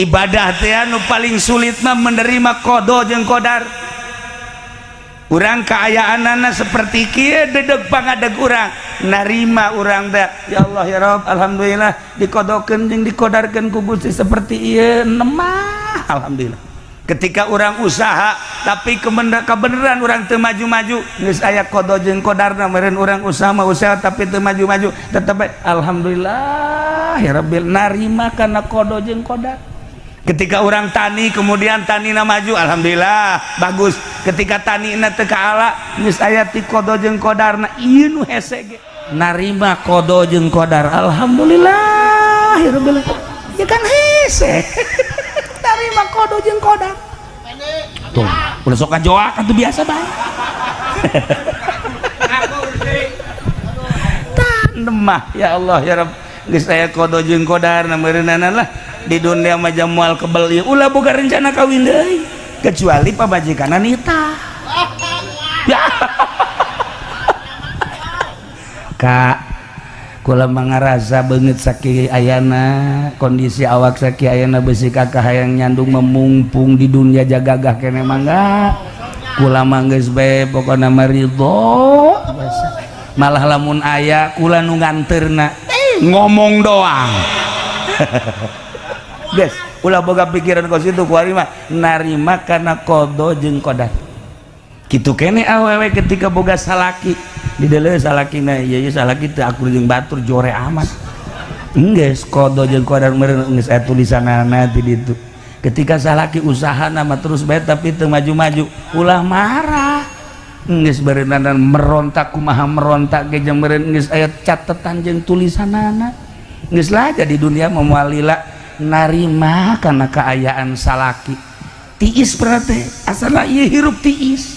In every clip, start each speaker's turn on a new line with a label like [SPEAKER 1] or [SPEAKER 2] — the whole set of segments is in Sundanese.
[SPEAKER 1] Ibadah teh anu paling sulit mah menerima qada jeung qadar. Urang kaayaanana seperti kieu, dedeg pangadeg urang narima urang teh, "Ya Allah, ya Rob, alhamdulillah dikodokeun jeung dikodarkeun ku Gusti seperti ieu nemah, alhamdulillah." Ketika urang usaha tapi kebenaran urang teu maju-maju, geus aya qada jeung qadarna meureun. Urang usaha mah usaha tapi teu maju-maju, tetep bae alhamdulillah ya rabbil, narima kana qada jeung qadar. Ketika urang tani, kemudian tanina maju, alhamdulillah bagus. Ketika tanina teu kaala, geus aya ti qada jeung qadarna. Ieu nu hese ge narima qada jeung qadar, alhamdulillah ya rabbil, ya kan hese narima qada jeung qadar. Tuh udah sok ngajoak atuh, biasa bae. Tah mah, ya Allah ya Rabb, geus aya qada jeung qadarna meureunana lah. Di dunia mah moal kebel ieu, ulah boga rencana kawin deui kecuali pamajikanna nita ya. Kak, kula mangarasa beungeut sakieu ayana, kondisi awak sakieu ayana, besi kakak hayang nyandung memungpung di dunia jagagah kene, mangga. Kula mah geus bae, pokona mah ridho. Malah lamun aya, kula nu nganterna, ngomong doang. Guys, ulah boga pikiran kos itu. Kuari mah narima karena qada jeung qadar kitu kene. Awewe ketika boga salaki, di deuleu salakina, ieu ieu salaki teu akur jeung batur, jore amat, geus qada jeung qadar meureun, geus aya tulisanana di ditu. Ketika salaki usaha nama terus bae tapi teu maju-maju, ulah marah, geus beureunan merontak kumaha merontak ge jeung meureun geus aya catetan jeung tulisanana. Geus lah, jadi dunia moal lila, narima karena keayaan salaki tiis, berarti asalna ieu hirup tiis.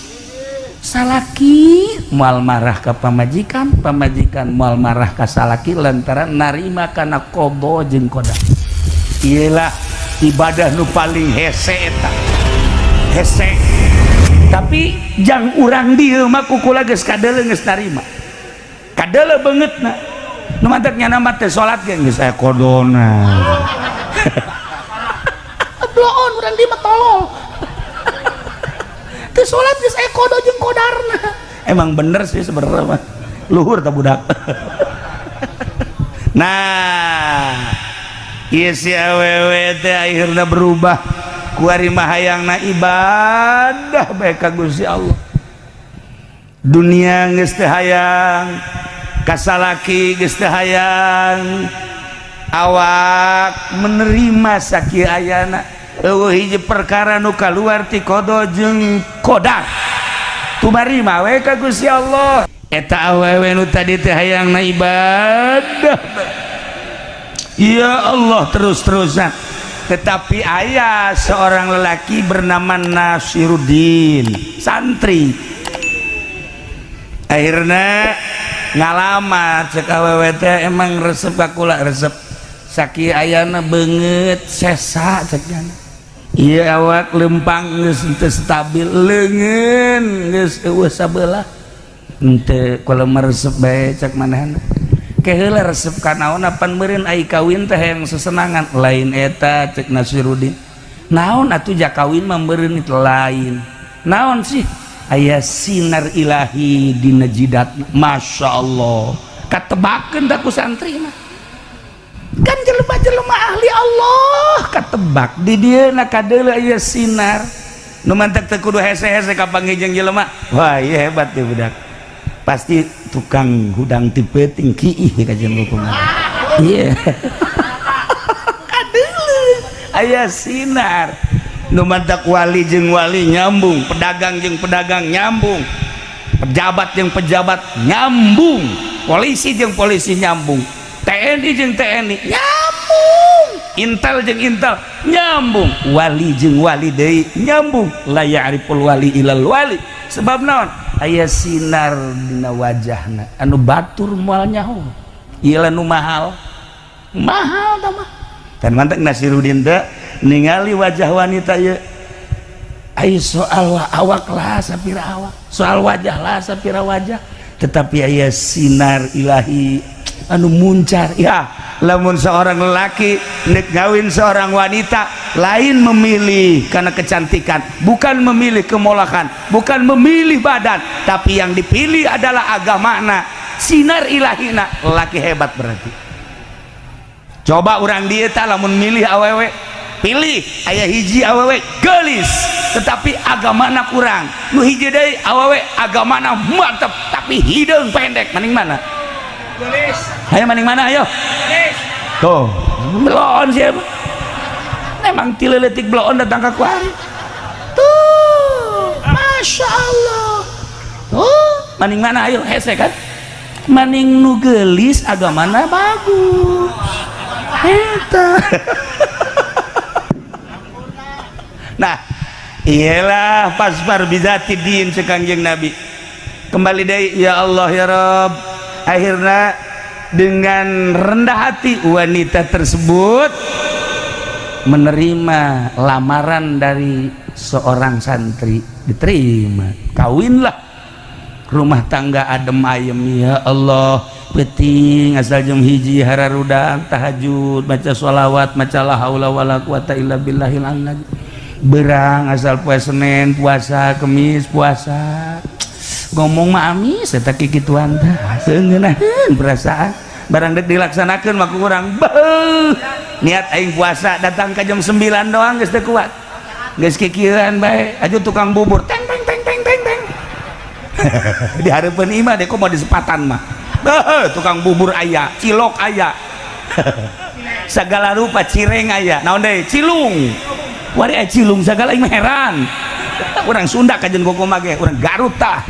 [SPEAKER 1] Salaki moal marah ka pamajikan, pamajikan moal marah ka salaki lantaran narima kana qada jeung qadar. Iyalah ibadah nu paling hese eta, hese. Tapi jang urang dieu mah ku kula geus kadeuleu, geus narima, kadeuleu beungeutna. Nu mantak nyana mah teh salat ge geus aya qadona. Bloon urang dieu mah tolol, teu salat geus aya qada jeung qadarna. Emang bener sih sebenarnya mah, luhur tah budak. Nah, ieu si awewe teh akhirna berubah. Kuari mah hayangna ibadah bae ka Gusti Allah. Dunia geus teu hayang, kasalaki geus teu hayang, awak menerima sakieu ayana, eueuh hiji perkara nu kaluar ti qada jeung qadar, tumarima we ka Gusti Allah. Eta awewe nu tadi teh hayangna ibadah, ya Allah, terus-terusan. Tetapi ayah seorang lelaki bernama Nasiruddin, santri, akhirnya ngalamar. Cek awewe teh, "Emang resep ka kula?" "Resep." "Sakieu ayana beungeut sesa," cek nyana. "Iya, awak lempang geus teu stabil, leungeun geus eueuh sabelah." "Henteu, kula mah resep bae," cek manehna. "Ke heula resep ka naon? Apan meureun ai kawin teh yang sesenangan." "Lain eta," cek Nasiruddin. "Naon atuh? Ja kawin mah meureun itu lain." "Naon sih?" "Aya sinar ilahi dina jidat, Masya Allah, katebakeun da ku santri mah kan jelema-jelema ahli Allah, katebak di dieu na kadeuleu aya sinar." Nu mantak teu kudu hese-hese kapanggih jeung jelema, "Wah, ieu hebat ieu budak, pasti tukang hudang ti peuting kiih ka jeung hukuman." Iya, kadeuleu aya sinar. Nu mantak wali jeung wali nyambung, pedagang jeung pedagang nyambung, pejabat jeung pejabat nyambung, polisi jeung polisi nyambung, TNI jeung TNI nyambung, Intel jeung Intel nyambung, wali jeung wali deui nyambung. La ya'riful wali ilal wali. Sebab naon? Aya sinar dina wajahna anu batur moal nyaho. Ieu nu mahal, mahal tah mah. Dan mantak Nasiruddin teh ningali wajah wanita ieu, ai soal awak lah sapira awak, soal wajah lah sapira wajah, tetapi aya sinar ilahi anu muncar. Ya, Lamun seorang lelaki nek ngawin seorang wanita, lain memilih karena kecantikan, bukan memilih kemolakan, bukan memilih badan, tapi yang dipilih adalah agamana, sinar ilahina. Lelaki hebat berarti. Coba orang dieu tah, lamun milih awewe, pilih aya hiji awewe gelis tetapi agamana kurang, nu hiji deui awewe agamana mantep tapi hideung pendek, mending mana?
[SPEAKER 2] Gelis.
[SPEAKER 1] Ayo, mending mana, ayo?
[SPEAKER 2] Gelis.
[SPEAKER 1] Tuh, belon siapa emang ti leutik bloon datang ke kuari tuh. Masya Allah, tuh mending mana, ayo? Hese kan maning nu gelis agamana bagus eta. Nah, iyalah, fasfar bizati din cek Kangjeng Nabi. Kembali deui, ya Allah ya Rob. Akhirnya dengan rendah hati wanita tersebut menerima lamaran dari seorang santri. Diterima, kawinlah, rumah tangga adem ayem. Ya Allah, penting asal jam 1 hararudang tahajud, baca sholawat, maca la haula wala quwata illa billahil azim. Berang asal poe Senin puasa, Kemis puasa. Ngomong mah amis eta kikituan teh, teu ngeunaheun perasaan. Barang dek dilaksanakeun mah kurang. Beuh, niat aing puasa, datang ke jam 9 doang geus teu kuat, geus kikieuan bae. Aju tukang bubur, teng teng teng teng teng teng di hareupeun imah deh, kok mau disepatan mah. Beuh, tukang bubur aya, cilok aya, segala rupa, cireng aya, naon deui, cilung wari aya, cilung segala. Aing mah heran, urang Sunda kajen kumaha ge, urang Garut tah.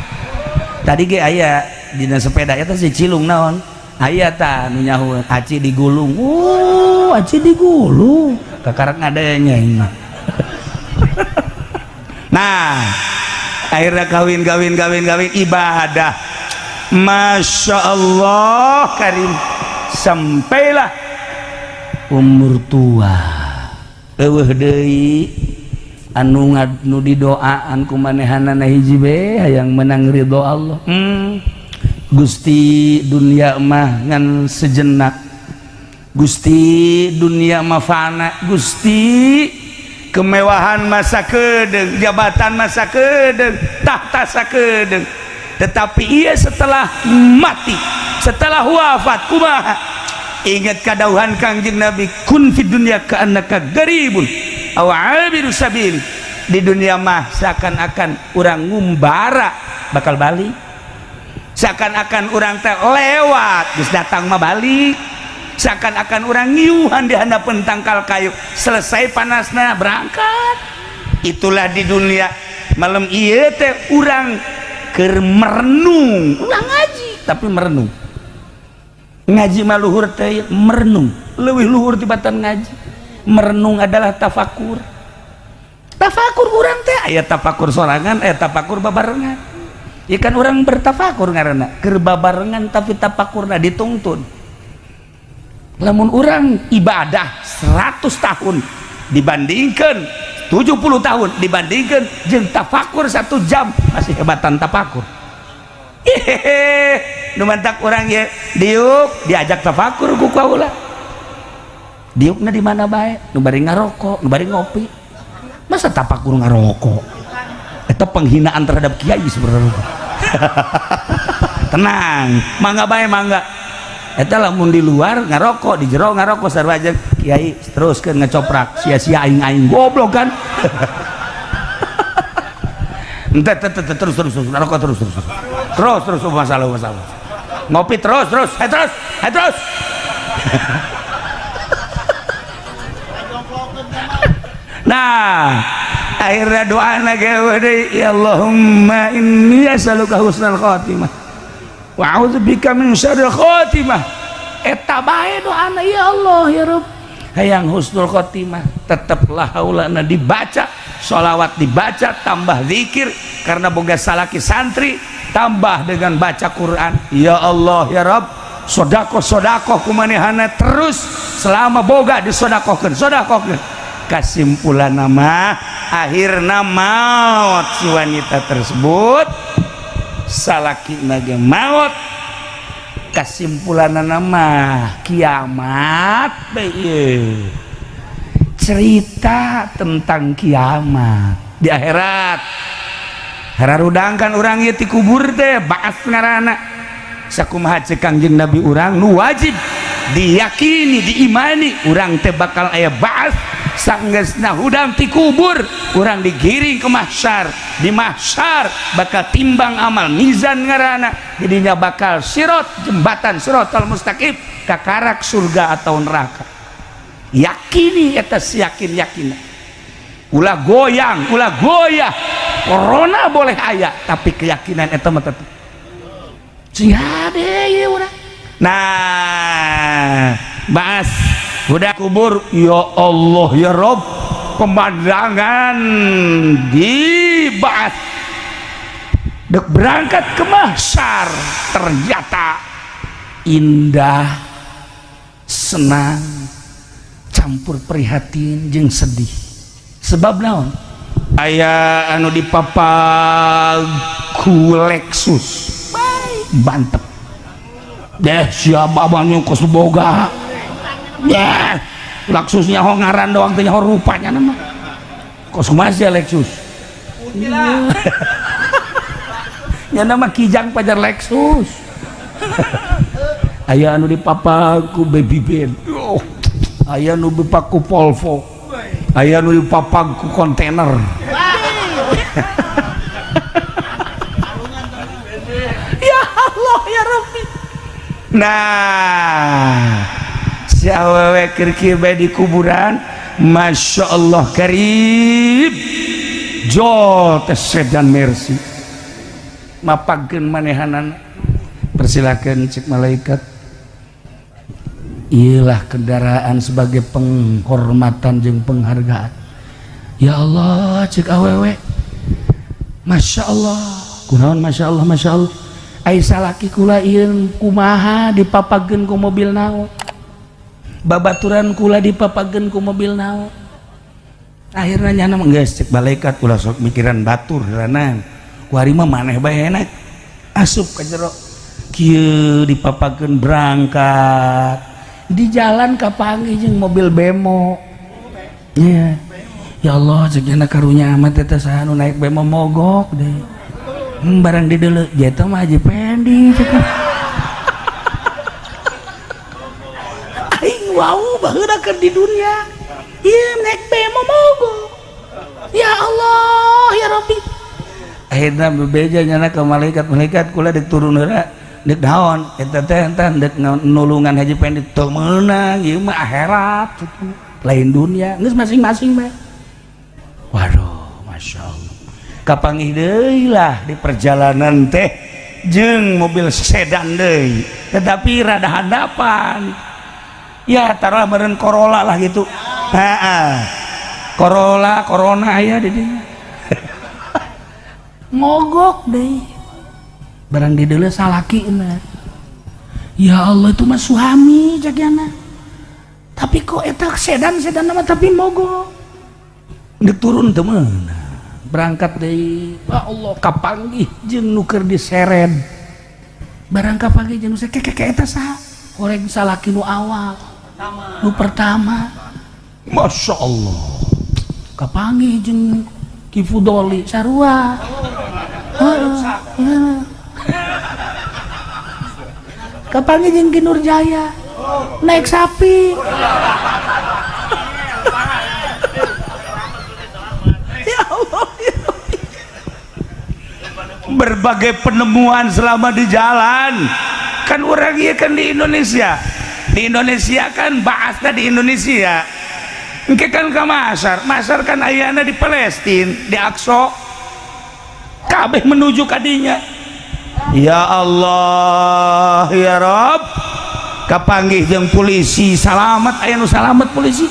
[SPEAKER 1] Tadi ge aya dina sepeda eta si cilung naon, aya tah nu nyaho aci digulung. Oh, aci digulung, kakarak ngadanya ini mah. Nah, akhirnya kawin, kawin, kawin, kawin, ibadah, Masya Allah karim, sampailah umur tua, eueuh deui anu nu didoaan ku manehanana. Hiji be, hayang menang ridho Allah. Gusti, dunia mah ngan sejenak. Gusti, dunia mah fana. Gusti, kemewahan mah sakedeung, jabatan mah sakedeung, tahta sakedeung, tetapi ia setelah mati, setelah wafat kumaha? Ingat kadauhan Kangjeng Nabi, kun fid dunya ka'annaka garibun aw abiru sabil. Di dunia mah seakan-akan urang ngumbara, bakal balik, seakan-akan urang teh lewat, geus datang mah balik, seakan-akan urang ngiuhan di handapeun tangkal kayu, selesai panasna berangkat. Itulah di dunia. Malam ieu teh urang keur merenung, urang ngaji tapi merenung. Ngaji mah luhur teh merenung, leuwih luhur tibatan ngaji. Merenung adalah tafakur. Tafakur urang teh aya tafakur sorangan, aya tafakur babarengan. Ya kan orang bertafakur ngaranna keur babarengan, tapi tafakurna dituntun. Lamun orang ibadah 100 tahun dibandingkan 70 tahun dibandingkan jeung tafakur 1 jam, masih hebatan tafakur. Hehehe, nu mantak urang ya diuk diajak tafakur ku kaula. Diukna di mana bae, nu bari ngarokok, nu bari ngopi. Masa tafakur ngarokok? Eta penghinaan terhadap kiai sebenarnya. Tenang, mangga bae, mangga. Eta lamun di luar ngarokok, di jero ngarokok sarua aja. Kiai teruskeun ngecoprak, sia-sia aing-aing goblok kan. Ente terus terus terus ngarokok, terus terus terus terus terus, masalah masalah, ngopi terus terus, hai terus, hai terus. Nah, akhirnya doa lagi, ya Allahumma inni as'aluka husnal khatimah wa a'udzubika min syarril khatimah. Eta bae doana, ya Allah ya Rabb, hayang husnul khotimah. Teteplah haulana dibaca, sholawat dibaca, tambah zikir karena boga salaki santri, tambah dengan baca Quran. Ya Allah ya Rabb, sodakoh, sodakoh kumanehana terus selama boga disodakohkeun, sodakohkeun. Kesimpulan nama, akhirna maut si wanita tersebut, salaki nage maut. Kesimpulan mah kiamat bae ieu. Cerita tentang kiamat di akhirat. Hararudang kan urang ieu ti kubur teh baas ngaranna. Sakumaha ceuk Kangjeng Nabi urang nu wajib diyakini diimani urang teh bakal aya baas sanggeusna hudang ti kubur urang digiring ke mahsyar, di mahsyar bakal timbang amal, mizan ngaranna, jadinya bakal sirot, jembatan siratal mustaqim kakarak surga atau neraka. Yakini eta yakin yakin, ulah goyang ulah goyah. Corona boleh aya tapi keyakinan eta mah tetep sing hade ieu urang. Nah, baas udah kubur, ya Allah ya Rob, pemandangan di baas dek berangkat ke mahsyar ternyata indah, senang campur prihatin jeung sedih. Sebab naon? Aya anu dipapag ku Lexus mantep deh, siapa abangnya kos boga ya Lexusnya, ho ngaran doang teh, ho rupanya nama kos masih Lexus ya, nama Kijang pajar Lexus. Aya anu dipapag ku Baby Benz, oh, aya anu dipapag ku Volvo, aya anu dipapag ku kontainer. Ya Allah ya Rabbi. Nah, si awewe keur kieu bae di kuburan, Masya Allah karib jol teh sedan Mercy mapagkeun manehanana. Persilakan, cek malaikat, iyalah kendaraan sebagai penghormatan jeung penghargaan. Ya Allah, cek awewe, Masya Allah. Kunaon Masya Allah, Masya Allah? Ai salaki kula ieu kumaha, dipapageun ku mobil naon? Babaturan kula dipapageun ku mobil naon? Akhirnya nyana mah geus, cek malaikat, ulah sok mikiran batur heulanan, ku ari mah maneh bae enak asup ka jero. Kieu dipapageun berangkat, di jalan kapanggih jeung mobil bemo. Iya, ya Allah, cek nyana, karunya amat eta, saha nu naik bemo mogok deh. Barang di dulu jatuh mah Haji Pendi, cek aing. Wow, baheula keur di dunia ieu naik bemo mogok. Ya Allah ya Rabbi. Akhirnya bebeja nyana ke malaikat, malaikat, kula dek turun heula. Dek naon eta teh? Entah dek nulungan Haji Pendi. Teu meunang, ieu mah akhirat lain dunia, geus masing-masing bae. Waduh, Masya Allah, kapanggih deui lah di perjalanan teh jeung mobil sedan deui, tetapi rada handapan ya, taruh meureun Corolla lah gitu. Heeh, Corolla, Corona aya di dinya. Mogok deh, barang di deuleu salaki. Ya Allah, itu mah suami jagana, tapi kok eta sedan sedan nama tapi mogok. Dek turun teu meunang, berangkat deui. Ya Allah, kapanggih jeung nu keur diseret. Barang kapanggih jeung nu keke, eta saha? Horeng salaki nu awal, nu pertama. Masya Allah, kapanggih jeung Ki Fudoli sarua. Heeh. Kapanggih jeung Ki Nurjaya naik sapi. Ya Allah ya Rabbi. Berbagai penemuan selama di jalan kan orang iya kan di Indonesia, di Indonesia kan bahasnya di Indonesia. Engke kan ke Masar, Masar kan ayana di Palestina, di Aqsa, kabeh menuju kadinya. Ya Allah ya Rob, kapanggih jeung polisi salamat, aya nu salamat polisi.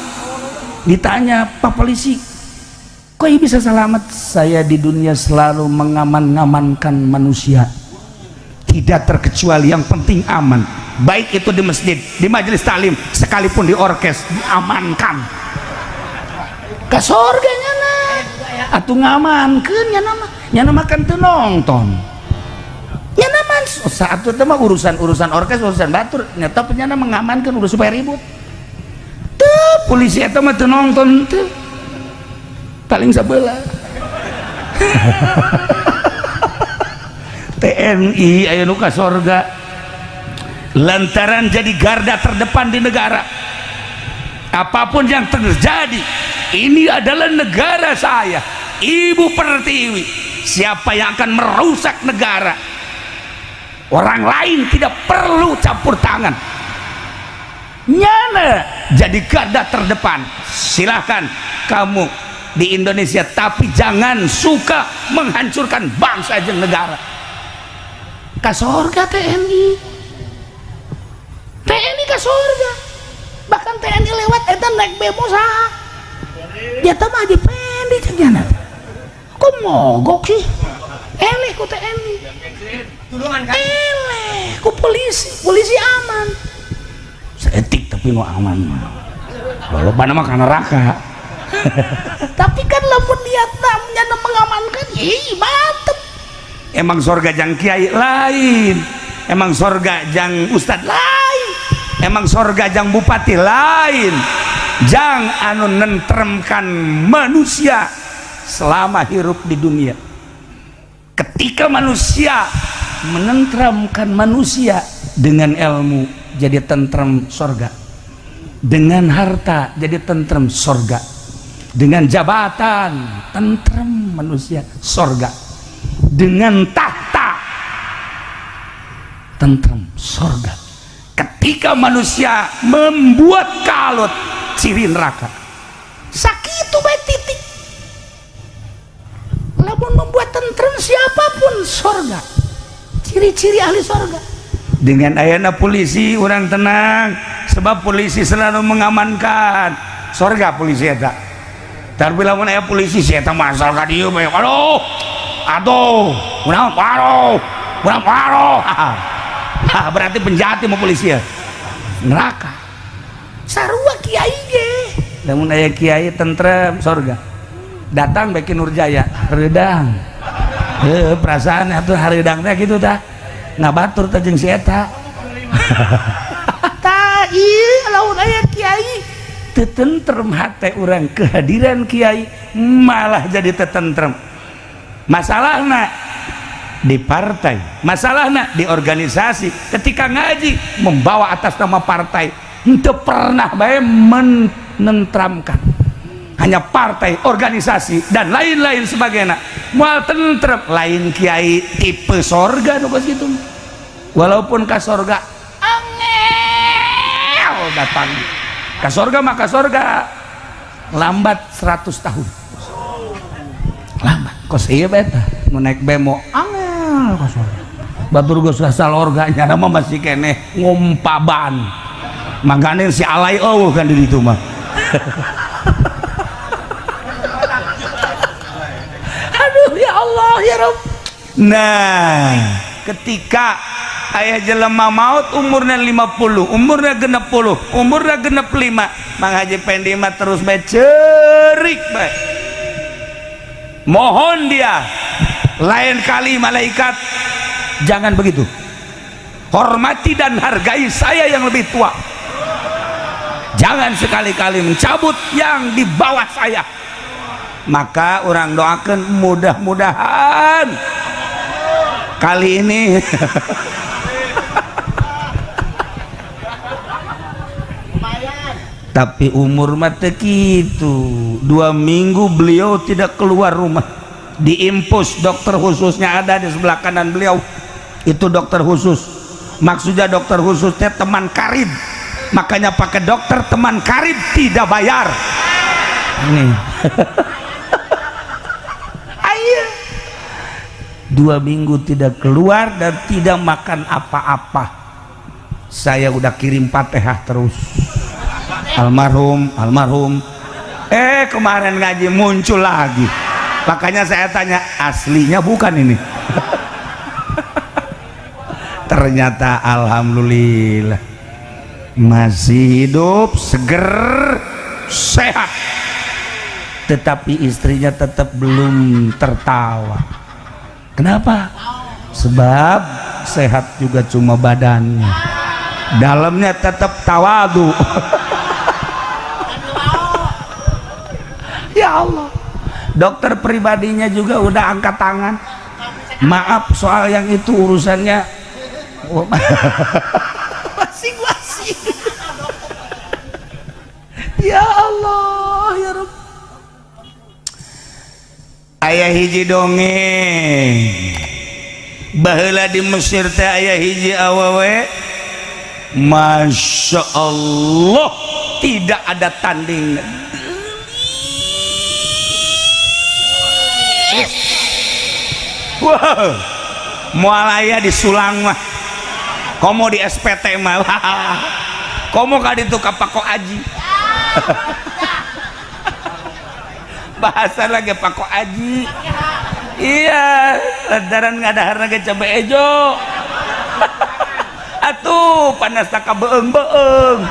[SPEAKER 1] Ditanya, "Pak polisi, kok ieu bisa selamat?" "Saya di dunia selalu mengaman-ngamankan manusia, tidak terkecuali, yang penting aman, baik itu di masjid, di majelis taklim, sekalipun di orkes diamankan ke surga." Nyana atuh ngamankeun, nyana mah, nyana mah kan teu nonton, nyana mah. Saat itu mah urusan-urusan orkes, urusan batur, nyata penyana mengamankan udah supaya ribut. Tuh polisi eta mah teu nonton tuh. Paling sebelah. TNI aya nu ka sorga lantaran jadi garda terdepan di negara. Apapun yang terjadi, ini adalah negara saya, Ibu Pertiwi. Siapa yang akan merusak negara? Orang lain tidak perlu campur tangan. Nyana jadi garda terdepan. Silahkan kamu di Indonesia, tapi jangan suka menghancurkan bangsa dan negara. Ka sorga TNI, TNI ka sorga. Bahkan TNI lewat eta naik bemo saha? Dia teh mah Haji Pendi cek nyana. Kok mogok sih? Eleh ku TNI. Eleh ku polisi, polisi aman. Seetik tapi nu aman. Walaupun mah ka neraka. Tapi kan lamun niatna nyana mengamankan, ih mantep. Emang sorga jang kiai lain, emang sorga jang ustad lain, emang sorga jang bupati lain, jang anu nentremkan manusia selama hirup di dunia. Ketika manusia menentramkan manusia dengan ilmu, jadi tentrem sorga, dengan harta jadi tentrem sorga, dengan jabatan tentrem manusia sorga, dengan tahta tentrem sorga. Ketika manusia membuat kalut, ciri neraka. Sakitu bae titik. Lamun membuat tentrem siapapun sorga, ciri-ciri ahli sorga. Dengan ayana polisi orang tenang, sebab polisi selalu mengamankan sorga. Polisi eta, tapi lamun aya polisi si eta masal ka dieu bae, aduh aduh, kunaon, aduh kunaon, aduh. Ah, berarti penjahat mau polisi ya neraka. Sarua kiai ge, lamun aya kiai tentrem sorga. Datang Beki Nurjaya hareudang, heuh, perasaan atuh hareudang teh kitu tah, ngabatur teh jeung si eta tah. Ieu lamun aya kiai teu tentrem hate urang, kehadiran kiai malah jadi teu tentrem. Masalahna di partai, masalahna di organisasi, ketika ngaji membawa atas nama partai, henteu pernah bae menentramkan. Hanya partai, organisasi dan lain-lain sebagainya moal tentrem. Lain kiai tipe sorga nu kos kitu. Walaupun ka sorga angel datang ka sorga, maka sorga lambat 100 tahun, lambat kos ieu bae tah. Nu naik bemo angel ka sorga, batur geus ka sorga, nyana mah masih keneh ngompa ban, makanya si alay eueuh kan di ditu mah. Aduh, ya Allah ya Rob. Nah, ketika ayah jelema maut umurnya 50, umurnya 60, umurnya 65, Mang Haji Pendi mah terus bae cerik bae. Mohon dia, lain kali malaikat jangan begitu, hormati dan hargai saya yang lebih tua, jangan sekali-kali mencabut yang di bawah saya. Maka orang doakan mudah-mudahan kali ini tapi umur mah teu kitu. 2 minggu beliau tidak keluar rumah, diimpus dokter khususnya ada di sebelah kanan beliau itu. Dokter khusus, maksudnya dokter khususnya teman karib, makanya pakai dokter teman karib tidak bayar ini. Ayo, 2 minggu tidak keluar dan tidak makan apa-apa. Saya udah kirim Fatihah terus, almarhum almarhum. Kemarin ngaji muncul lagi, makanya saya tanya, aslinya bukan ini? Ternyata alhamdulillah masih hidup, seger, sehat, tetapi istrinya tetap belum tertawa. Kenapa? Sebab Sehat juga cuma badannya, dalamnya tetap tawadu. Ya Allah, dokter pribadinya juga udah angkat tangan, maaf soal yang itu urusannya masing-masing. Ya Allah ya Rabb. Aya hiji dongeng baheula di Mesir teh, aya hiji awewe, Masya Allah, tidak ada tanding. Wow, moal aya disulang mah, komo di SPT mah, komo ka ditu ka Pako Aji, bahasa lagi Pako Aji. Iya, lantaran ngadahar lagi cabe ejo atuh panas tak beeng-beeng.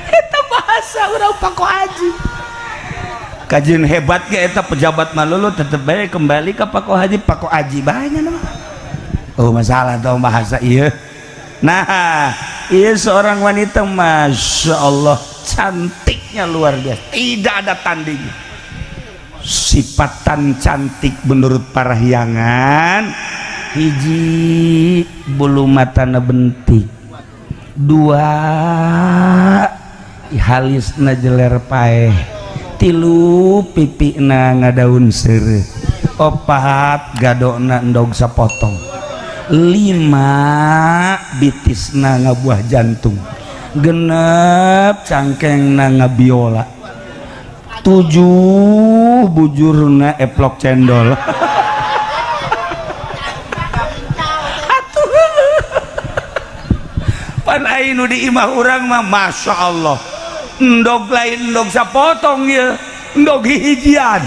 [SPEAKER 1] Eta bahasa urang Pako Aji. Kajian hebat ge eta pejabat malulu tetep bae kembali ke Pako Haji, Pako Aji banyak nama. Oh, masalah tau bahasa iya. Nah, iya seorang wanita, Masya Allah, cantiknya luar biasa, tidak ada tanding. Sifatan cantik menurut parahyangan, hiji bulu matana bentik, dua halisna jeler paeh, tilu pipina ngadaun seureuh, opat gadokna endog sapotong, lima bitisna ngabuah jantung, genep cangkengna ngabiola, tujuh bujurna eplok cendol. Pan ainu di imah urang mah Masya Allah, endog lain endog sapotong ya, endog hijian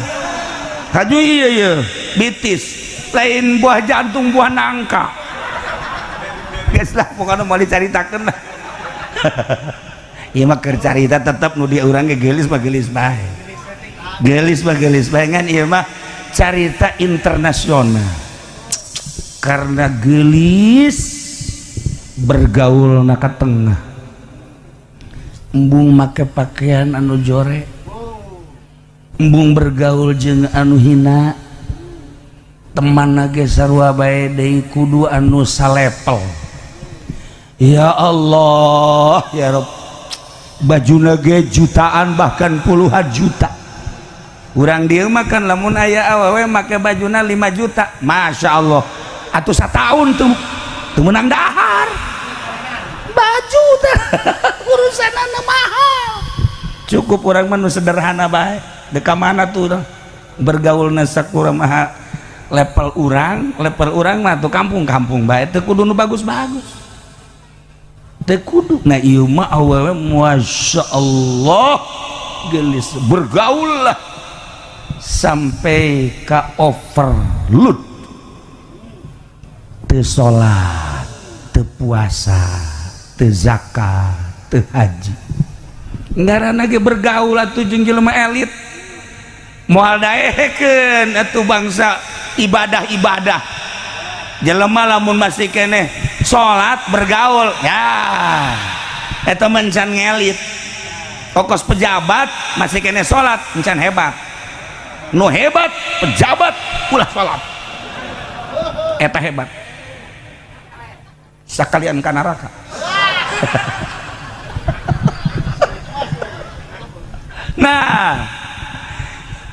[SPEAKER 1] haju, iya iya bitis lain buah jantung, buah nangka. Geus lah, pokoknya mau dicaritakeun lah. Ieu mah keur carita, tetep nu di urang ge geulis mah geulis bae, geulis mah geulis bae, ngan ieu mah carita internasional karena geulis bergaul na ka tengah, embung make pakaian anu jore, embung bergaul jeung anu hina, teman ge sarua bae deui, kudu anu salepel. Ya Allah ya Rabb, bajuna ge jutaan bahkan puluhan juta. Urang dieu mah kan lamun aya awewe make bajuna 5 juta, Masya Allah, atuh sataun tuh teu meunang dahar baju teh, urusanana mahal. Cukup urang mah nu sederhana bae. Deka mana tuh urang bergaulna sakura maha level urang, level urang mah tuh kampung-kampung bae, teu kudu nu bagus-bagus, teu kudu. Nah, ieu mah awewe Masya Allah geulis, bergaul lah sampai ka overload, teu salat, teu puasa, teu zakat, teu haji. Ngaranna ge bergaul atuh jeung jelema elit, moal daekeun atuh bangsa ibadah-ibadah. Jelema lamun masih keneh salat bergaul ya eta mencan ngelit. Kokos pejabat masih keneh salat encan hebat. Nu hebat pejabat ulah salat, eta hebat, sakalian ka neraka. Nah,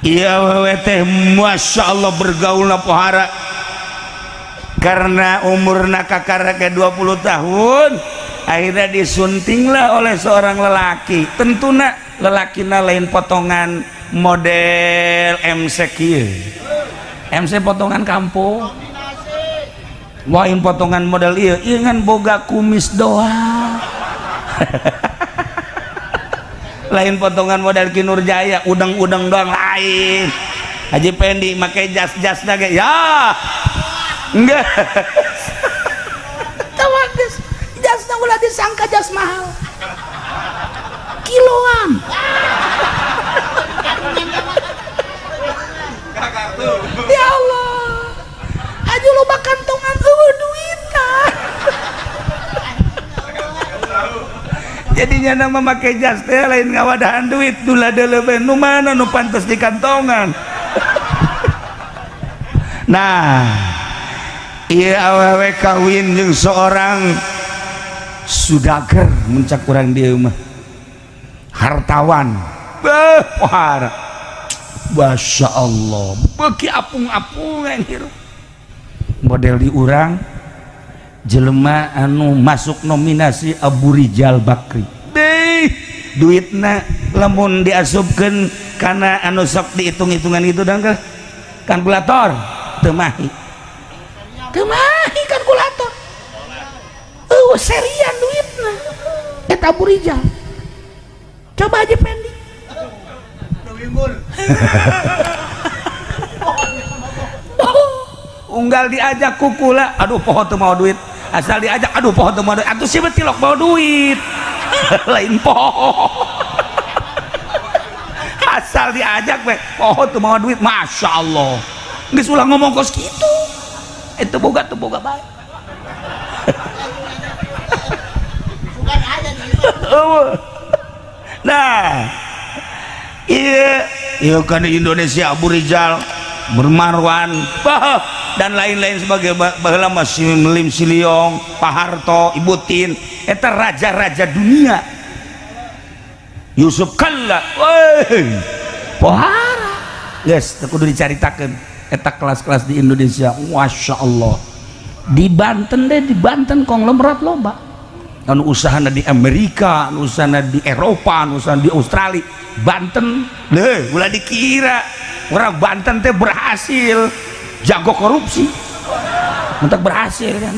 [SPEAKER 1] iya wewe teh Masya Allah bergaulna pohara, karena umurna kakara ke 20 tahun akhirnya disuntinglah oleh seorang lelaki. Tentuna lelakina lain potongan model MC kieu, MC potongan kampung, lain potongan model ieu, ieu ngan boga kumis doang. Lain potongan model Ki Nurjaya, udang-udang doang, lain. Haji Pendi make jas-jas ge ya enggak. Tawadis jasna ulah disangka jas mahal, kiloan. Ya Allah, Jadinya nama make jas teh lain ngawadahan duit, dula deuleu nu mana nu pantes di kantongan. Nah, iya, awewe kawin jeung seorang sudager, muncak kurang dia mah hartawan. Beh, pohara, Masya Allah, beki apung-apungan hirup model di urang jelema anu masuk nominasi Abu Rizal Bakri deh. Duitna lamun diasupkeun karena anu sok dihitung-hitungan itu dong ke kalkulator, teu mahi, teu mahi kalkulator. Eueuh serian duitna eta Abu Rizal. Coba aja Pendi. Unggal diajak kukula, aduh, poho teu mau duit. Asal diajak, aduh, poho teu mau duit. Atuh sih tilok mau duit, lain poho. Asal diajak we poho teu mau duit. Masya Allah, geus ulah ngomong kos kitu. Itu boga tuh boga bae. Nah, iya iya kan di Indonesia Abu Rizal Bermarwan bah, dan lain-lain sebagai baheula masih Melim Siliong, Pak Harto, Ibu Tin, eta raja-raja dunia. Yusuf Kalla, woi, pohara geus teu kudu dicaritakeun eta kelas-kelas di Indonesia. Masya Allah, di Banten deh, di Banten konglomerat loba anu usahana di Amerika, anu usahana di Eropa, anu usahana di Australia. Banten leh, ulah dikira orang Banten teh berhasil jago korupsi untuk berhasil kan.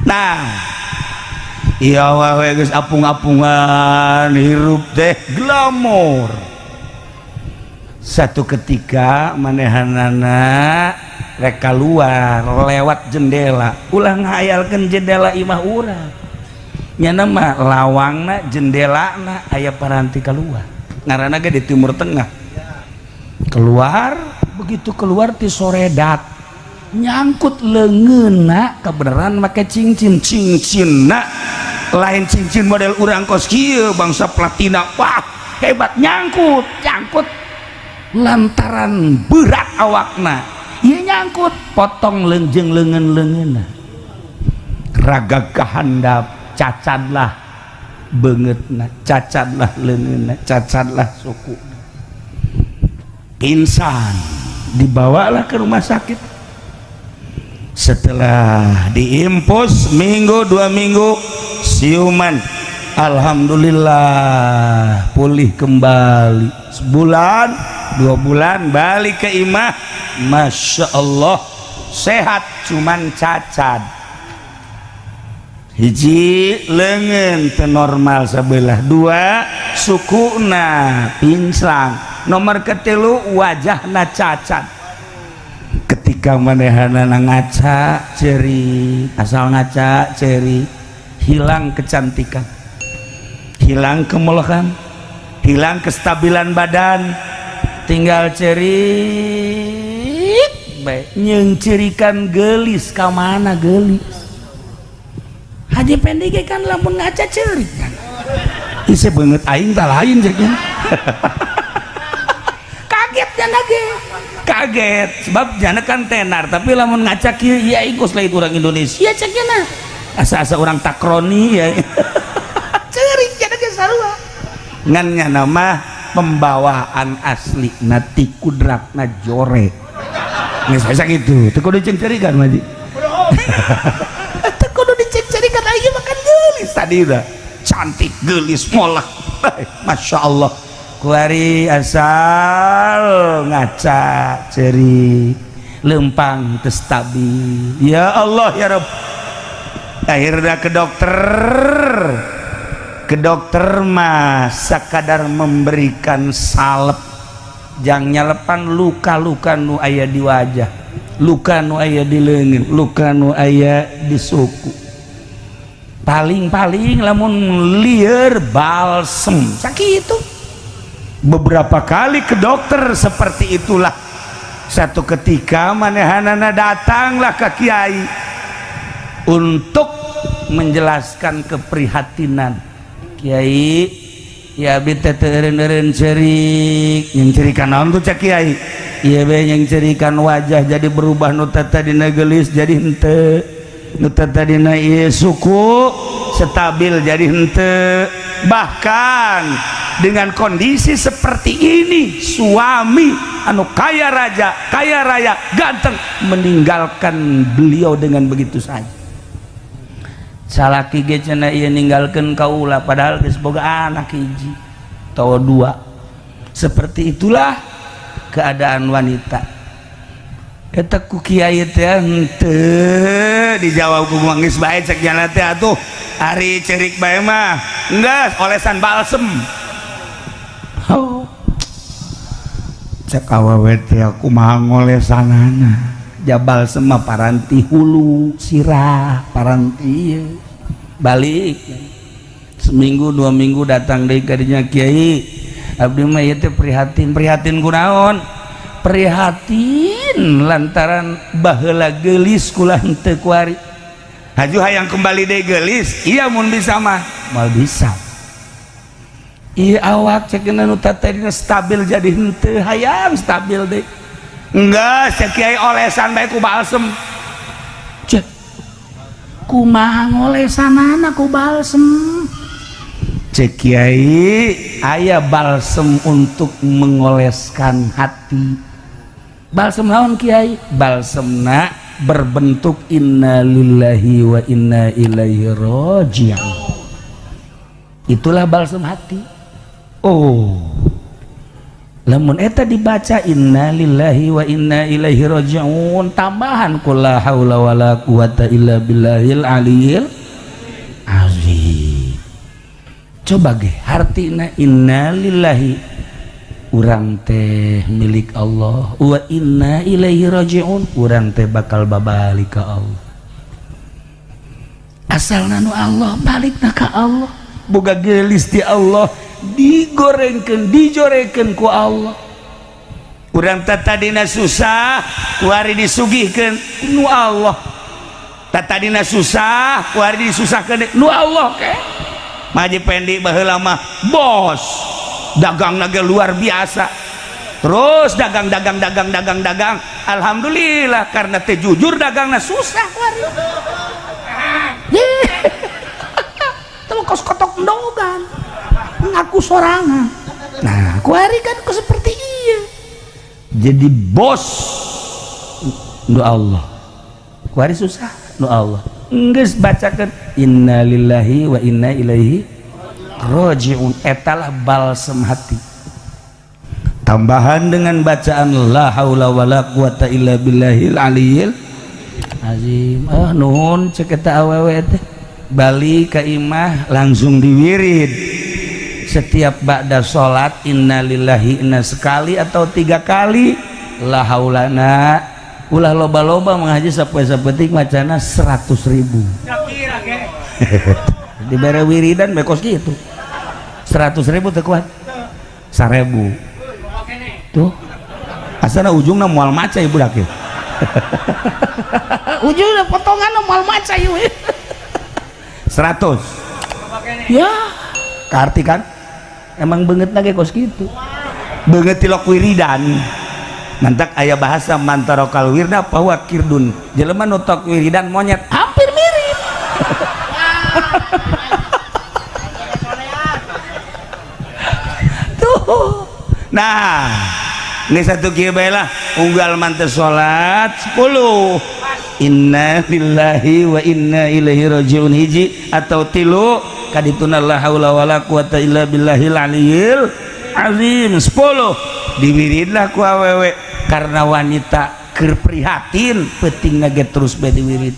[SPEAKER 1] Nah, iya, wae geus apung-apungan hirup teh glamor. Satu ketika manehanana rek keluar lewat jendela. Ulah ngahayalkeun jendela imah urang nyana mah, lawangna, jendelana aya paranti keluar, ngaranna ge di Timur Tengah. Keluar, begitu keluar ti soredat nyangkut leungeunna. Kebenaran make cincin, cincinna lain cincin model urang kos kieu bangsa platina, wah hebat. Nyangkut, nyangkut lantaran berat awakna ieu, nyangkut, potong leungjeng leungeun-leungeunna, raga kahandap, cacadlah beungeutna, cacadlah leungeunna, cacadlah suku. Pingsan, dibawalah ke rumah sakit. Setelah diinfus minggu 2 minggu, siuman, alhamdulillah pulih kembali. Sebulan 2 bulan balik ke imah, Masya Allah sehat, cuman cacat hiji lengan normal sebelah, dua sukuna pinsang, nomor ketilu wajahna cacat. Ketika manehanana ngaca ceri, asal ngaca ceri, hilang kecantikan, hilang kemelokan, hilang kestabilan badan, tinggal cerik bae nyengcirikan gelis. Ka mana gelis? Haji Pendi ge kan lamun ngaca cerik kan. Isi beungeut aing tak lain cek. Kaget jana ge, kaget sebab jana kan tenar, tapi lamun ngaca kieu, ya aing kos lain orang Indonesia cek jana, asa-asa orang takroni ya. Cerik jana ge sarua, ngan nyana mah pembawaan asli nati kudratna jore. Geus asa kitu teu kudu cerikan mah, teu kudu diceng-cerikan. Aing makan geulis tadi udah cantik, gelis, molek. Masya Allah, kuari asal ngaca ceri, lempang teu stabil. Ya Allah ya Rob. Akhirnya ke dokter. Ke dokter mah sakadar memberikan salep jang nyalepan luka-luka nu aya di wajah, luka nu aya di leungeun, luka nu aya di suku. Paling-paling lamun lieur balsem sakitu. Beberapa kali ke dokter seperti itulah. Satu ketika manehanana datanglah ke kiai untuk Menjelaskan keprihatinan, "Kiai ya, abi teh teu eureun-eureun ceurik." "Nyengceurikan naon tuh?" cek Kiai. "Ieu be nyengceurikan wajah jadi berubah, nu tadina geulis jadi henteu, nu tadina ieu suku stabil jadi henteu." Bahkan dengan kondisi seperti ini, suami anu kaya raja, kaya raya, ganteng, meninggalkan beliau dengan begitu saja. Salaki ge cenah ieu ninggalkeun kaula, padahal geus boga anak hiji atau dua. Seperti itulah keadaan wanita. Eta ku kiai teh henteu dijawab ku geus bae. Cek jana teh, "Atuh ari cerik bae mah geus olesan balsem." Oh. Cek awewe teh, "Kumaha ngolesanana?" "Ja balsem mah paranti hulu sirah, paranti ieu." Balik seminggu 2 minggu datang deui ka dinya, "Kiai, abdi mah ieu teh prihatin." "Prihatin kunaon?" "Prihatin lantaran baheula geulis kula henteu kuari. Haju hayang kembali deui geulis?" "Iya, mun bisa mah." "Moal bisa. Iya, awak," cek, "nu tadina stabil jadi henteu, hayang stabil deui." "Enggak," cek Kiai, "olesan bae ku balsem." Cek, "Kumaha ngolesanana ku balsem?" Cek Kiai, "Aya balsem untuk mengoleskan hati." "Balsem naon, Kiai?" "Balsemna berbentuk innalillahi wa inna ilaihi raji'un, itulah balsem hati." Oh, lamun eta dibaca innalillahi wa inna ilaihi raji'un, tambahan qul la haula wala quwata illa billahil aliyil azim. Coba ge hartina, innalillahi, urang teh milik Allah, wa inna ilaihi raji'un, urang teh bakal babalik ka Allah. Asalna nu Allah, balikna ka Allah. Boga geulis di Allah, digorengkeun, dijorekeun ku Allah. Urang teh tadina susah, kuari disugihkeun nu Allah. Tadina susah, kuari disusahkeun nu Allah. Ke Maji Pendi baheula mah bos dagang ge luar biasa, terus dagang, dagang, dagang, dagang, dagang. Alhamdulillah, karena teh jujur dagangna, susah kuari. Teu kos kotok endogan, ngaku sorangan. Nah, kuari kan kok seperti iya jadi bos nu Allah, kuari susah nu Allah. Geus bacakeun innalillahi wa inna ilaihi rajiun, etalah balsem hati, tambahan dengan bacaan la haula wala quwata illa billahil aliyil azim. "Ah, nuhun," cek eta awewe teh. Balik ka imah langsung diwirid setiap ba'da salat innalillahi inna sekali atau tiga kali, la haulana ulah loba-loba, mengaji sapoe sapetik macana 100.000 dibere wiridan bekos gitu. 100.000 teu kuat, 1.000 tuh asana ujungna moal maca ibu dak ya. Ujungna potongan moal maca ieu 100 ya. Karti kan emang banget lagi kos gitu, banget tilok wiridan. Mantak aya bahasa man tarokal wirda fahuwa qirdun, jelema nu tok wiridan monyet, hampir mirip tuh. Nah, ini satu kieu bae lah, unggal manteu salat 10 inna lillahi wa inna ilaihi rajiun hiji atau tilu, kadituna la haula wala quwata illa billahil aliyil azim 10, diwiridlah ku awewe. Karena wanita keur prihatin, penting ge terus bae diwirid,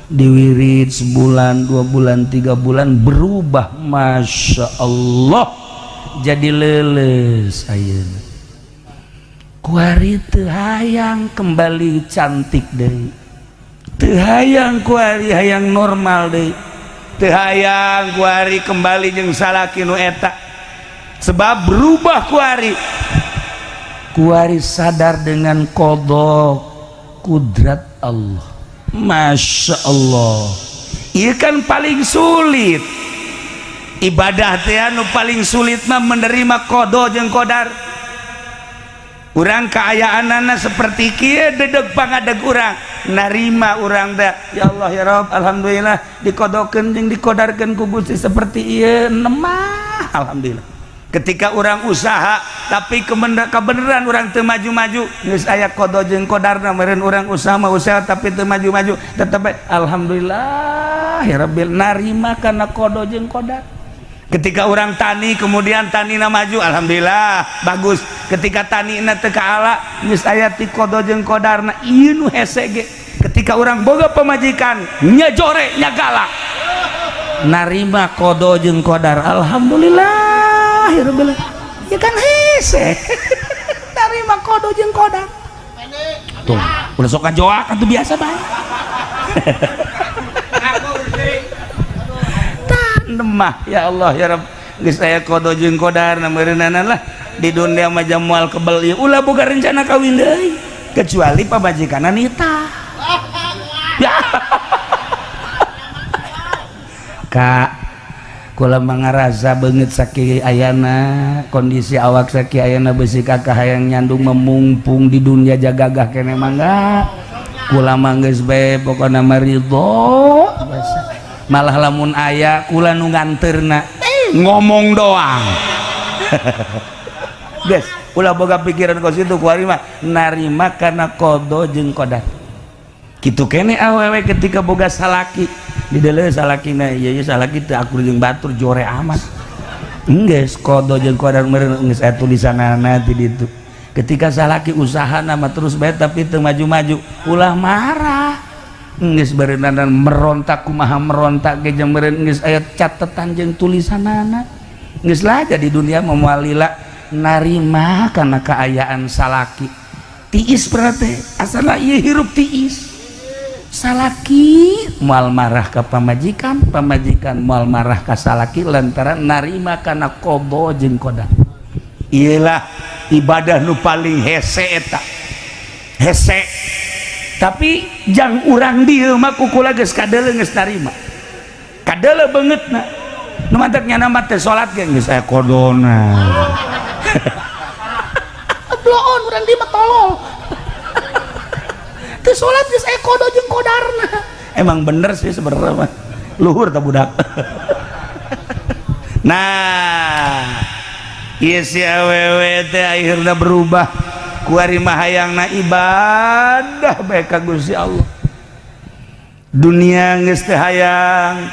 [SPEAKER 1] diwirid sebulan, 2 bulan, 3 bulan, berubah, masya Allah, jadi leles. Ayeuna kuari teu hayang kembali cantik deui, teu hayang kuari, hayang normal deui. Teu hayang kuari kembali jeung salaki nu eta, sebab berubah kuari. Kuari sadar dengan qodho kudrat Allah. Masya Allah. Ieu kan paling sulit ibadah teh, anu paling sulit mah menerima qodo jeung qodar. Urang kaayaanana seperti kieu, dedeg pangadeg urang narima urang teh, "Ya Allah, ya Rob, alhamdulillah dikodokeun jeung dikodarkeun ku Gusti seperti ieu." Nemah, alhamdulillah. Ketika urang usaha tapi kebenaran urang teu maju-maju, geus aya qodo jeung qodarna meureun. Urang usaha mah usaha tapi teu maju-maju, tetep alhamdulillah ya rabbil, narima kana qodo jeung qodar. Ketika urang tani, kemudian tanina maju, alhamdulillah bagus. Ketika tanina teu kaala, geus aya ti qodo jeung qodarna. Ieu nu hese ge ketika urang boga pamajikan nya jore nya galak, narima qodo jeung qodar, alhamdulillah ya rabbil, ya kan hese narima qodo jeung qodar. Tuh udah sok ngajoak atuh, biasa bae. Nemah, ya Allah ya Rabb, geus aya qodo jeung qodar meureunana lah. Di dunia mah moal kebel ieu, ulah boga rencana kawin deui kecuali pamajikanna nita ya. Kak, kula mangarasa beungeut sakieu ayana, kondisi awak sakieu ayana, besi kakak hayang nyandung memungpung di dunia jagagah kene, mangga. Kula mah geus bae, pokona mah ridho. Malah lamun aya, kula nu nganterna, ngomong doang. Guys, ulah boga pikiran kos itu. Kuari mah narima kana qodo jeung qodar. Kitu kene awewe ketika boga salaki, dideuleu salakina ieu, ieu salaki teu akur jeung batur, jore amat, geus qodo jeung qodar meureun, geus aya tulisanana di ditu. Ketika salaki usaha nama terus bae tapi teu maju-maju, ulah marah. Geus beureunan merontak kumaha merontak ge, jeung meureun geus aya catetan jeung tulisanana. Geus lah, jadi dunia mah moal lila, narima kana kaayaan salaki tiis. Berarti asalna ieu hirup tiis, salaki moal marah ka pamajikan, pamajikan moal marah ka salaki, lantaran narima kana qodo jeung qodar. Iyalah ibadah nu paling hese eta, hese. Tapi jang urang dieu mah ku kula geus kadeuleu, geus narima, kadeuleu beungeutna. Nu mantak nyana mah teh salat ge geus aya qodona. Bloon urang dieu mah tolol, teu salat geus aya qodo jeung qodarna. Emang bener sih sebenarnya mah, luhur tah budak. Nah, ieu si awewe teh akhirna berubah. Kuari mah hayangna ibadah bae ka Gusti Allah. Dunia geus teu hayang,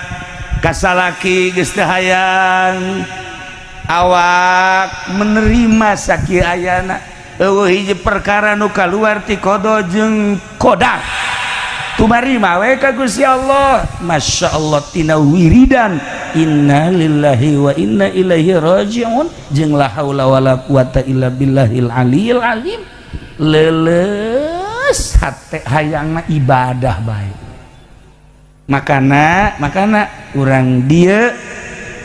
[SPEAKER 1] kasalaki geus teu hayang, awak menerima sakieu ayana. Eueuh hiji perkara nu kaluar ti qodo jeung qodar, tumarima we ka Gusti Allah. Masya Allah, tina wiridan inna lillahi wa inna ilaihi rajiun jeung la haula wala quwata illa billahil aliyil azim, leuleus hate, hayangna ibadah bae. Makana makana urang dieu